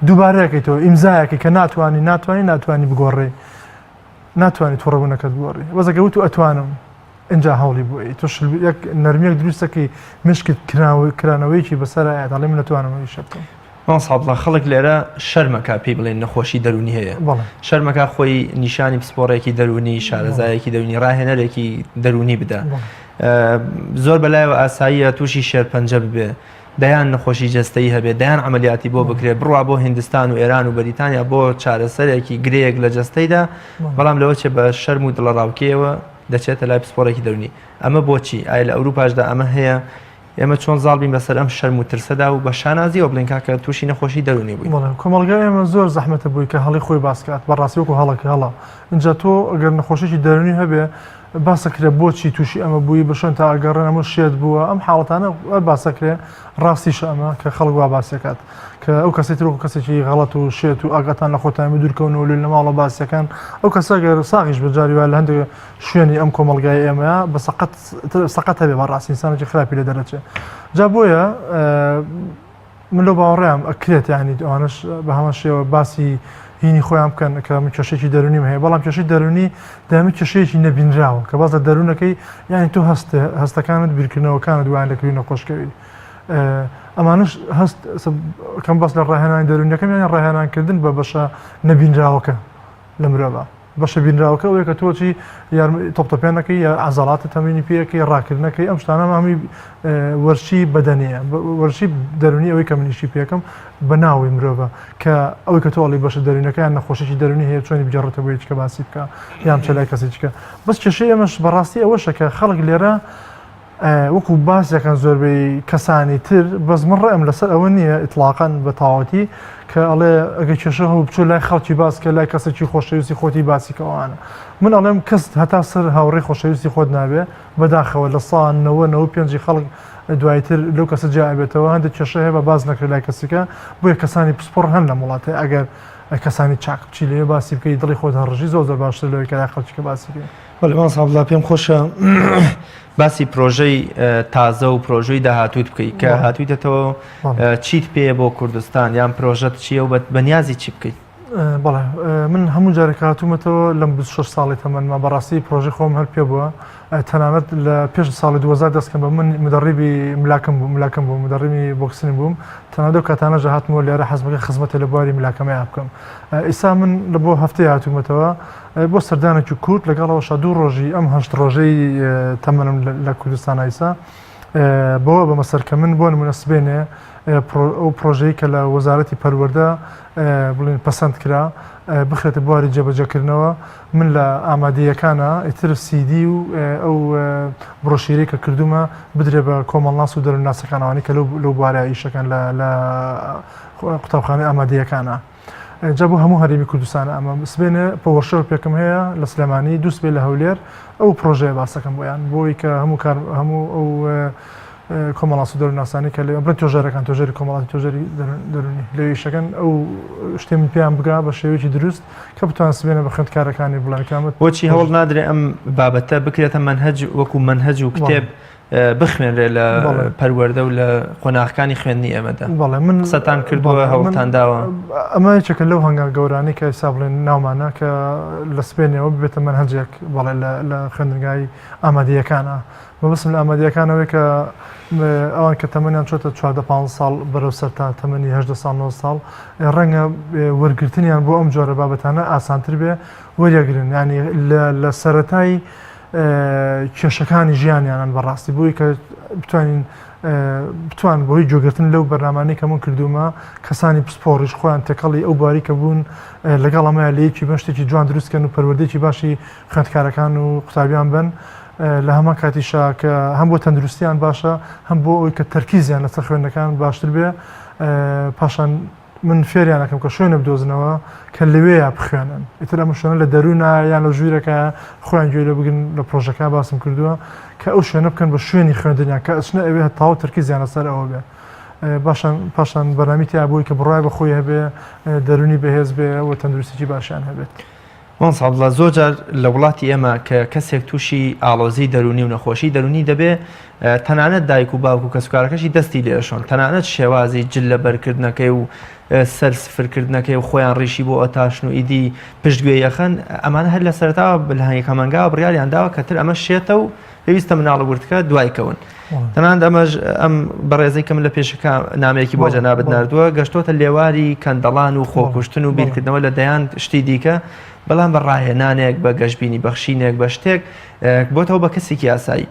دووبارەکەیتەوە ئیمزایەکەی کە ناتوانانی ناتوانانی ناتوانانی بگۆڕێ ناتوانانی تووڕەبوونەکەت بگۆڕی بەسەکە وت و ئەتوانم اینجا هەوڵی بۆی تۆ یەک نەرمیەک دروستەکەی مشکت کرانەوەیکی بەسەر ئەڵێ من نەتوانم ئیشە بکەم. مامۆستا عەبدوڵا خەڵک لێرە شەرمەکا پێی بڵێن نەخۆشی دەروونی هەیە شەرمەکا خۆی نیشانی پسپۆڕێکی دەروونی شارەزایەکی دەروونی ڕاهێنەرێکی دەروونی بدە زۆر بەلایەوە ئاساییە تووشی شێرپەنجە ببێ دەیان نەخۆشی جەستەیی هەبێ دەیان عملیاتی بۆ بکرێ بڕوا بۆ هندستان و ئێران و بەریتانیا بۆ چارەسەرێکی گرەیەک لە جەستەیدا بەڵام لەوە چێ بە شەرم و دڵەڕاوکێەوە دەچێتە لای پسپۆڕێکی دەروونی ئەمە بۆچی ئایا لە ئەوروپاشدا ئەمە هەیە؟ ئێمە چۆن زاڵ بین بەسەر ئەم شەرم و ترسەدا و بە شانازیەوە بڵێین کاکە تووشی نەخۆشی دەروونی بووین؟ بەڵێ کۆمەڵگای ئێمە زۆر زەحمەتە بۆی کە هەڵەی خۆی باس کات بەڕاستی وەکو هەڵەکە هەڵە ئینجا تۆ ئەگەر نەخۆشیی دەروونی هەبێ باسەکرێ بۆچی تووشی ئەمە بووی بە شوێن تا ئەگەڕێن ئەمە شێت بووە ئەم حاڵەتانە باسەکرێ ڕاستیشە ئەمە کە خەڵک وا باسەکات کە ئەو کەسی تر وەکو کەسێکی غەڵەت و شێت و ئاگاتان لە خۆتان بدورکەون و لە ماڵە باسەکان ئەو کەسە گەر ساغیش بە جاری وا لە هەندێک شوێنی ئەم کۆمەڵگای ئێمە بە سەقەت سەقەت هەبێ بەڕاستی ئینسانێکی خراپی لێ دەرەچێ جا بۆیە من لەو باوەڕیان ئەکرێت ینی ئەوانش بە هەمان شێوە باسی هینی خۆیان بکەن کە من کێشێکی دەرونیم هەیە بەڵام کێشەی دەرونی دامی کێشەیەکی نەبینراوە کە باز لە دەروونەکەی یعنی تۆ هەست هەستەکانت بیرکردنەوەکانت وایان لەکوی نەخۆشکەوی ئەمانش هەست کەم باس لە ڕاهێنانی دەرونیەکەم یانی ڕاهێنانکردن بە بەشە نەبینراوەکە لە مرۆڤە بەشە بینراوەکە ئەوەیە کە تۆ چی تۆپتۆپێنەکەی یا عەزەڵاتت تەمرینی پێ ئەکەی ڕاکردنەکەی ئەم شتانە هەمووی وەرزشی بەدەنیە وەرزشی دەرونی ئەوەی کە منیشی پێکەم بە ناوی مرۆڤە کە ئەوەی کە تۆ ئەڵی بەشە دەرونەکەیان نەخۆشیی دەرونی هەیە چۆنی بگەڕێتەوە بۆ یەکی کە باسی بکە یان بچێ لای کەسێکی کە بەس کێشەی ئێمەش بەڕاستی ئەوەشە کە خەڵک لێرە وەکو باس دەکەن زۆربەی کەسانی تر بەس من ڕێم لەسەر ئەوە نییە ئیتلاقەن بە تەواوەتی کە ئەڵێ ئەگەر کێشە هەبوو بچۆ لای خەڵکی باس کە لای کەسێکی خۆشەویستی خۆتی باسی کەوانە من ئەڵێم کەس هەتا سەر هاوڕێی خۆشەویستی خۆت نابێ بەداخەوە لە سا نەوە نەوە پێنجی خەڵک دوایتر لەو کەسە جیا ئەبێتەوە هەندێک کێشە هەیە بە باس نەکرێت لای کەسێکە بۆیە کەسانی پسپۆڕ هەن لەم وڵاتە ئەگەر کەسانی چاک بچی لەوێ باسی بکەی دڵی خۆت هەڕژی زۆر زۆر باشتر لەوەی کە لای خەڵکی کە باسی بکەی. بەڵێ مامۆستا عەبدوڵا پێم خۆشە باسی پرۆژەی تازە و پرۆژەی داهاتووت بکەیت کە هاتوویتەوە چیت پێیە بۆ کوردستان یان پرۆژەت چییە و بەنیازی چی بکەیت؟ بەڵێ من هەموو جارێک هاتوومەتەوە لەم 26 ساڵی تەمەنمە بەڕاستی پرۆژەی خۆم هەر پێ بووە تەنانەت لە پێش ساڵی 2000 دەستکەم بە من مدەڕیبی ملاکم بوو ملاکم بوو مدەڕیبی بۆکسنی بووم تەنانەت ئەو کاتانەش هاتمەوە لێرە حەزمەکە خزمەتێ لە بواری ملاکەمەیا بکەم ئیسا من لە بۆ هەفتەی هاتوومەتەوە بۆ سەردانێکی کورت لەگەڵ ئەوەشا دوو ڕۆژی ئەم هەشت ڕۆژەی تەمەنم لە کوردستان ئایسا بەوە بەمە سەر کە من بۆ نمونە سبێنێ ئەو پرۆژەی کە لە وەزارەتی پەروەردە بڵین پەسەند کرا بخرێتە بواری جێبەجێکردنەوە من لە ئامادەیەکانە ئیتر سیدی و ئەو بڕۆشیرەی کە کردومە بدرێ بە کۆمەڵناس و دەروونناسەکانەوانی کە لەو بوارە ئیشەکان لە قوتابخانەی ئامادەیەکانە. جا بۆ هەموو هەرێمی کوردستانە ئەمە سبێنێ پۆوەرشۆپێکم هەیە لە سلێمانی دوو سبێ لە هەولێر ئەو پرۆژەیە باسەکەم بۆیان بۆی کە هەموو کار هەموو ئەو کۆمەڵاس و دەروونناسانی کە لێ بڵێن توێژەرەکان توێژەری کۆمەڵاتی توێژەری دەروونی لەوێ ئیشەکەن ئەو شتێ من پێیان بگا بە شێوەیەکی دروست کە بتوان سبێنە بە خوێندکارەکانی بڵێن کە ئەمە بۆچی هەوڵ نادرێ ئەم بابەتە بکرێتە مەنهەج وەکو مەنهەج و کتێب بخوێنرێ لە پەروەردە و لە قۆناغەکانی خوێندنی ئێمەدا بەڵێ من قسەتان کردووە هەوڵتان داوە؟ ئەمە یەکێکە لەو هەنگاو گەورانەی کە ئێستا بڵێن ناومانە کە لە سبێنێەوە ببێتە مەنهەجێک بەڵێ لە خوێندنگای ئامادەیەکانە مەبەستم لە ئامادەیەکان ئەوەیە کە ئەوان کە تەمەنیان چۆتە 14 15 ساڵ بەرەو سەر تا تەمەنی 18 ساڵ 9 ساڵ ڕەنگە وەرگرتنیان بۆ ئەم جۆرە بابەتانە ئاسانتر بێ وەریەگرن ینی لە سەرەتای کێشەکانی ژیانیانن بەڕاستی بۆی کە بتوانین بتوان بۆی گوێگرتن لەو بەرنمانەی کە من کردومە کەسانی پسپۆڕیش خۆیان تێکەڵی ئەو باری کە بوون لەگەڵ ئەمە لە یەکی بن شتێکی جوان دروستکەن و پەروەردەیەکی باشی خوێندکارەکان و قوتابیان بن لە هەمان کاتیشا کە هەم بۆ تەندروستیان باشە هەم بۆ ئەوی کە تەرکیزیان لەسەر خوێندنەکان باشتر بێ پاشان من فێریان ئەکەم کە شوێنە بدۆزنەوە کە لەوێیا بخوێنن ئیتر ئەم شوێنە لە دەروونە یان لە ژوورەکە خۆیان گوێ لێ بگرن لە پرۆژەکە باسم کردووە کە ئەو شوێنە بکەن بە شوێنی خوێندنیان کە ئەچنە ئەوێ تاو تەرکیزیان لەسەر ئەوە بێ باشان پاشان بەرنامی تیا بووی کە بڕای بە خۆی هەبێ دەرونی بەهێز بێ و تەندروستیی باشیان هەبێت. مامۆستا عەبدوڵا زۆر جار لە وڵاتی ئێمە کە کەسێک تووشی ئاڵۆزی دەروونی و نەخۆشی دەروونی دەبێ تەنانەت دایک و باوک و کەسوکارەکەشی دەستی لێشۆن تەنانەت شێوازی جل لەبەرکردنەکەی و سەر سفرکردنەکەی و خۆیان ڕیشی بۆ ئەتاشن و ئیدی پشتگوێ یەخەن ئەمانە هەر لە سەرەتاوە لە هەنگەکەمانگاوە بڕیاریان داوە کە تر ئەمە شێتە و پێویستە مناڵە ورتکە دوای کەون تەنانەت ئەمەش ئەم بەڕێزەی کە من لە پێشەکە نامەیەکی بۆ جەنابت ناردووە گەشتۆتە لێواری کەندەڵان و خۆکوشتن و بیرکردنەوە لە دەیان شتی دیکە بەڵام بە ڕاهێنانێک بە گەشببینی بەخشینێک بە شتێک بۆتەوە بە کەسێکی ئاسایی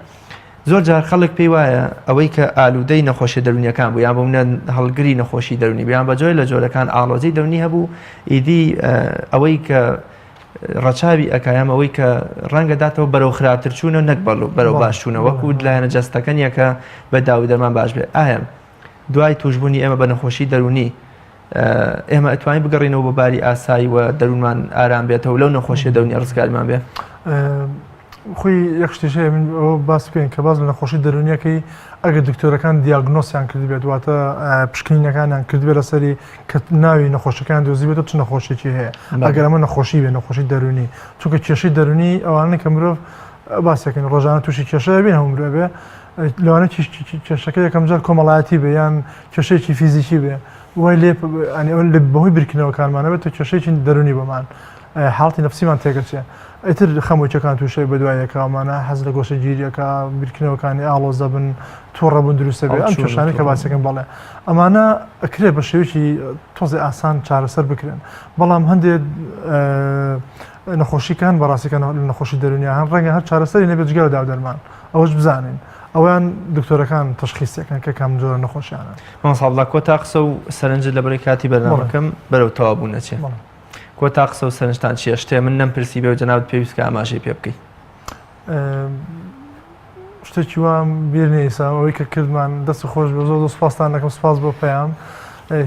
زۆر جار خەڵک پێی وایە ئەوەی کە ئالوودەی نەخۆشی دەرونیەکان بوو یان بۆ منە هەڵگری نەخۆشی دەرونی بیان بە جۆرە لە جۆرەکان ئاڵۆزی دەرونی هەبوو ئیدی ئەوەی کە. ڕەچاوی ئەکا یان ئەوەی کە ڕەنگە داتەوە بەرەو خراپتر چوونە نەک بەرەو باش چوونە وەکو لایەنە جەستەکە نییە کە بە داو دەرمان باش بێ. ئایا دوای تووشبوونی ئێمە بە نەخۆشی دەروونی ئێمە ئەتوانین بگەڕینەوە بۆ باری ئاسایی و دەروونمان ئارام بێتەوە لەو نەخۆشیە دەروونیە ڕزگارمان بێ؟ خۆی یەک شتیش هەیە من ئەوە باس بکەین کە باس لە نەخۆشی دەروونیەکەی ئەگەر دکتۆرەکان diagnose یان کردبێت واتە پشکنینەکانیان کردبێت لەسەری کە ناوی نەخۆشەکان دۆزیبێتەوە چ نەخۆشیێکی هەیە ئەگەر ئەمە نەخۆشی بێ نەخۆشی دەروونی چونکە کێشەی دەروونی ئەوانە کە مرۆڤ باسەکەن ڕۆژانە تووشی کێشە بین هەموو مرۆڤ بێ لەوانە کێشەکە یەکەم جار کۆمەڵایەتی بێ یان کێشەیەکی فیزیکی بێ وای لێ بەهۆی بیرکردنەوەکانمانە بێت کێشەیەکی دەروونی بۆمان حاڵەتی نەفسیمان تێکەچێ ئیتر خەمۆکیەکان تووشەی بەدوای یەکەوەمانە حەز لە گۆشەگیریەکە بیرکردنەوەکانی ئاڵۆز دەبن تووڕەبوون دروستە بێ ئەم کێشانەی کە باسەکەم بەڵێ ئەمانە ئەکرێ بە شێوەیەکی تۆزێ ئاسان چارەسەر بکرێن بەڵام هەندێک نەخۆشیکان بەڕاستیکە نەخۆشی دەرونیا هەن ڕەنگە هەر چارەسەری نەبێت جگە لە داو دەرمان ئەوەش بزانین ئەویان دکتۆرەکان تەشخیسەکەن کە کام جۆرە نەخۆشیانە. مامۆستا عەبدوڵا کۆتا قسە و سەرنجت لەبەرەی کاتی بەرنامەکەم بەرەو تەواو بوون ئەچێ. کۆتا قسە و سەرنجتان چییە؟ شتێ من نەمپرسی بێ و جەنابت پێویست کە ئاماژەی پێ بکەی. شتێکی وام بیر نییە ئیسا ئەوەی کە کردمان دەست خۆش بێ زۆر زۆر سپاستان دەکەم سپاس بۆ پەیام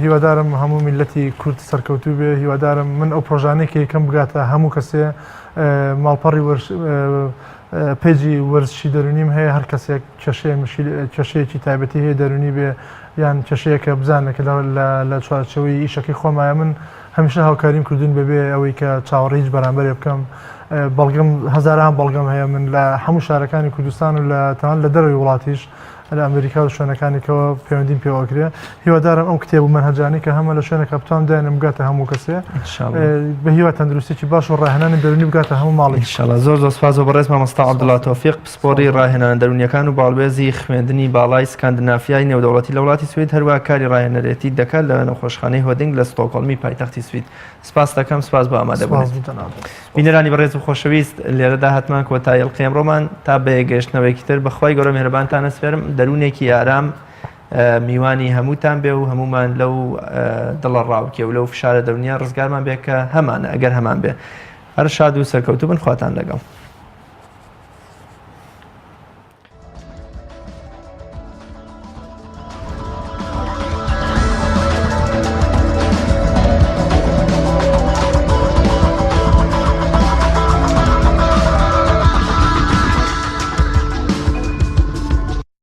هیوادارم هەموو میلەتی کورد سەرکەوتوو بێ هیوادارم من ئەو پرۆژانەی کە یەکەم بگاتە هەموو کەسێ ماڵپەڕی وەرش page ی وەرزشی دەرونیم هەیە هەر کەسێک کێشەیە کێشەیەکی تایبەتی هەیە دەرونی بێ یان کێشەیەکە بزانێت کە لە چوارچەوەی ئیشەکەی خۆمایە من هەمیشە هاوکاریم کردوون بەبێ ئەوەی کە چاوەڕێی هیچ بەرامبەرێ بکەم بەڵگەم هەزاران بەڵگەم هەیە من لە هەموو شارەکانی کوردستان و لە تەنانەت لە دەرەوەی وڵاتیش لە ئەمریکا و شوێنەکانێکەوە پەیوەندیم پێوەکرێ هیوادارم ئەم کتێب و مەنهەجانەی کە هەمە لە شوێنەکە بتوانم داینم بگاتە هەموو کەسێ بە هیوا تەندروستێکی باش و ڕاهێنانی دەروونی بگاتە هەموو ماڵێک ئینشاءاللە زۆر زۆر سپاس بۆ بەڕێز مامۆستا عەبدوڵا تۆفیق پسپۆڕی ڕاهێنانە دەروونییەکان و باڵوێزی خوێندنی باڵای سکاندنافیای نێودەوڵەتی لە وڵاتی سوید، هەروەها کاری ڕاهێنەرێتی دەکات لە نەخۆشخانەی هۆدینگ لە ستۆکهۆڵمی پایتەختی سوید. سپاست دەکەم، سپاس بۆ ئامادەبوونت. بینەرانی بەڕێز و خۆشەویست، لێرەدا هاتمان کۆتایی ئەڵقەی ئەمڕۆمان، تا بەیەکگەیشتنەوەیەکی تر، بە خوای گەورە میهرەبانتان ئەسپێرم، دەروونێکی ئارام میوانی هەمووتان بێ و هەموومان لەو دڵەڕاوکێ و لەو فشارە دەروونییە ڕزگارمان بێ کە هەمانە، ئەگەر هەمان بێ. هەر شاد و سەرکەوتوو بن، خواتان لەگەڵ.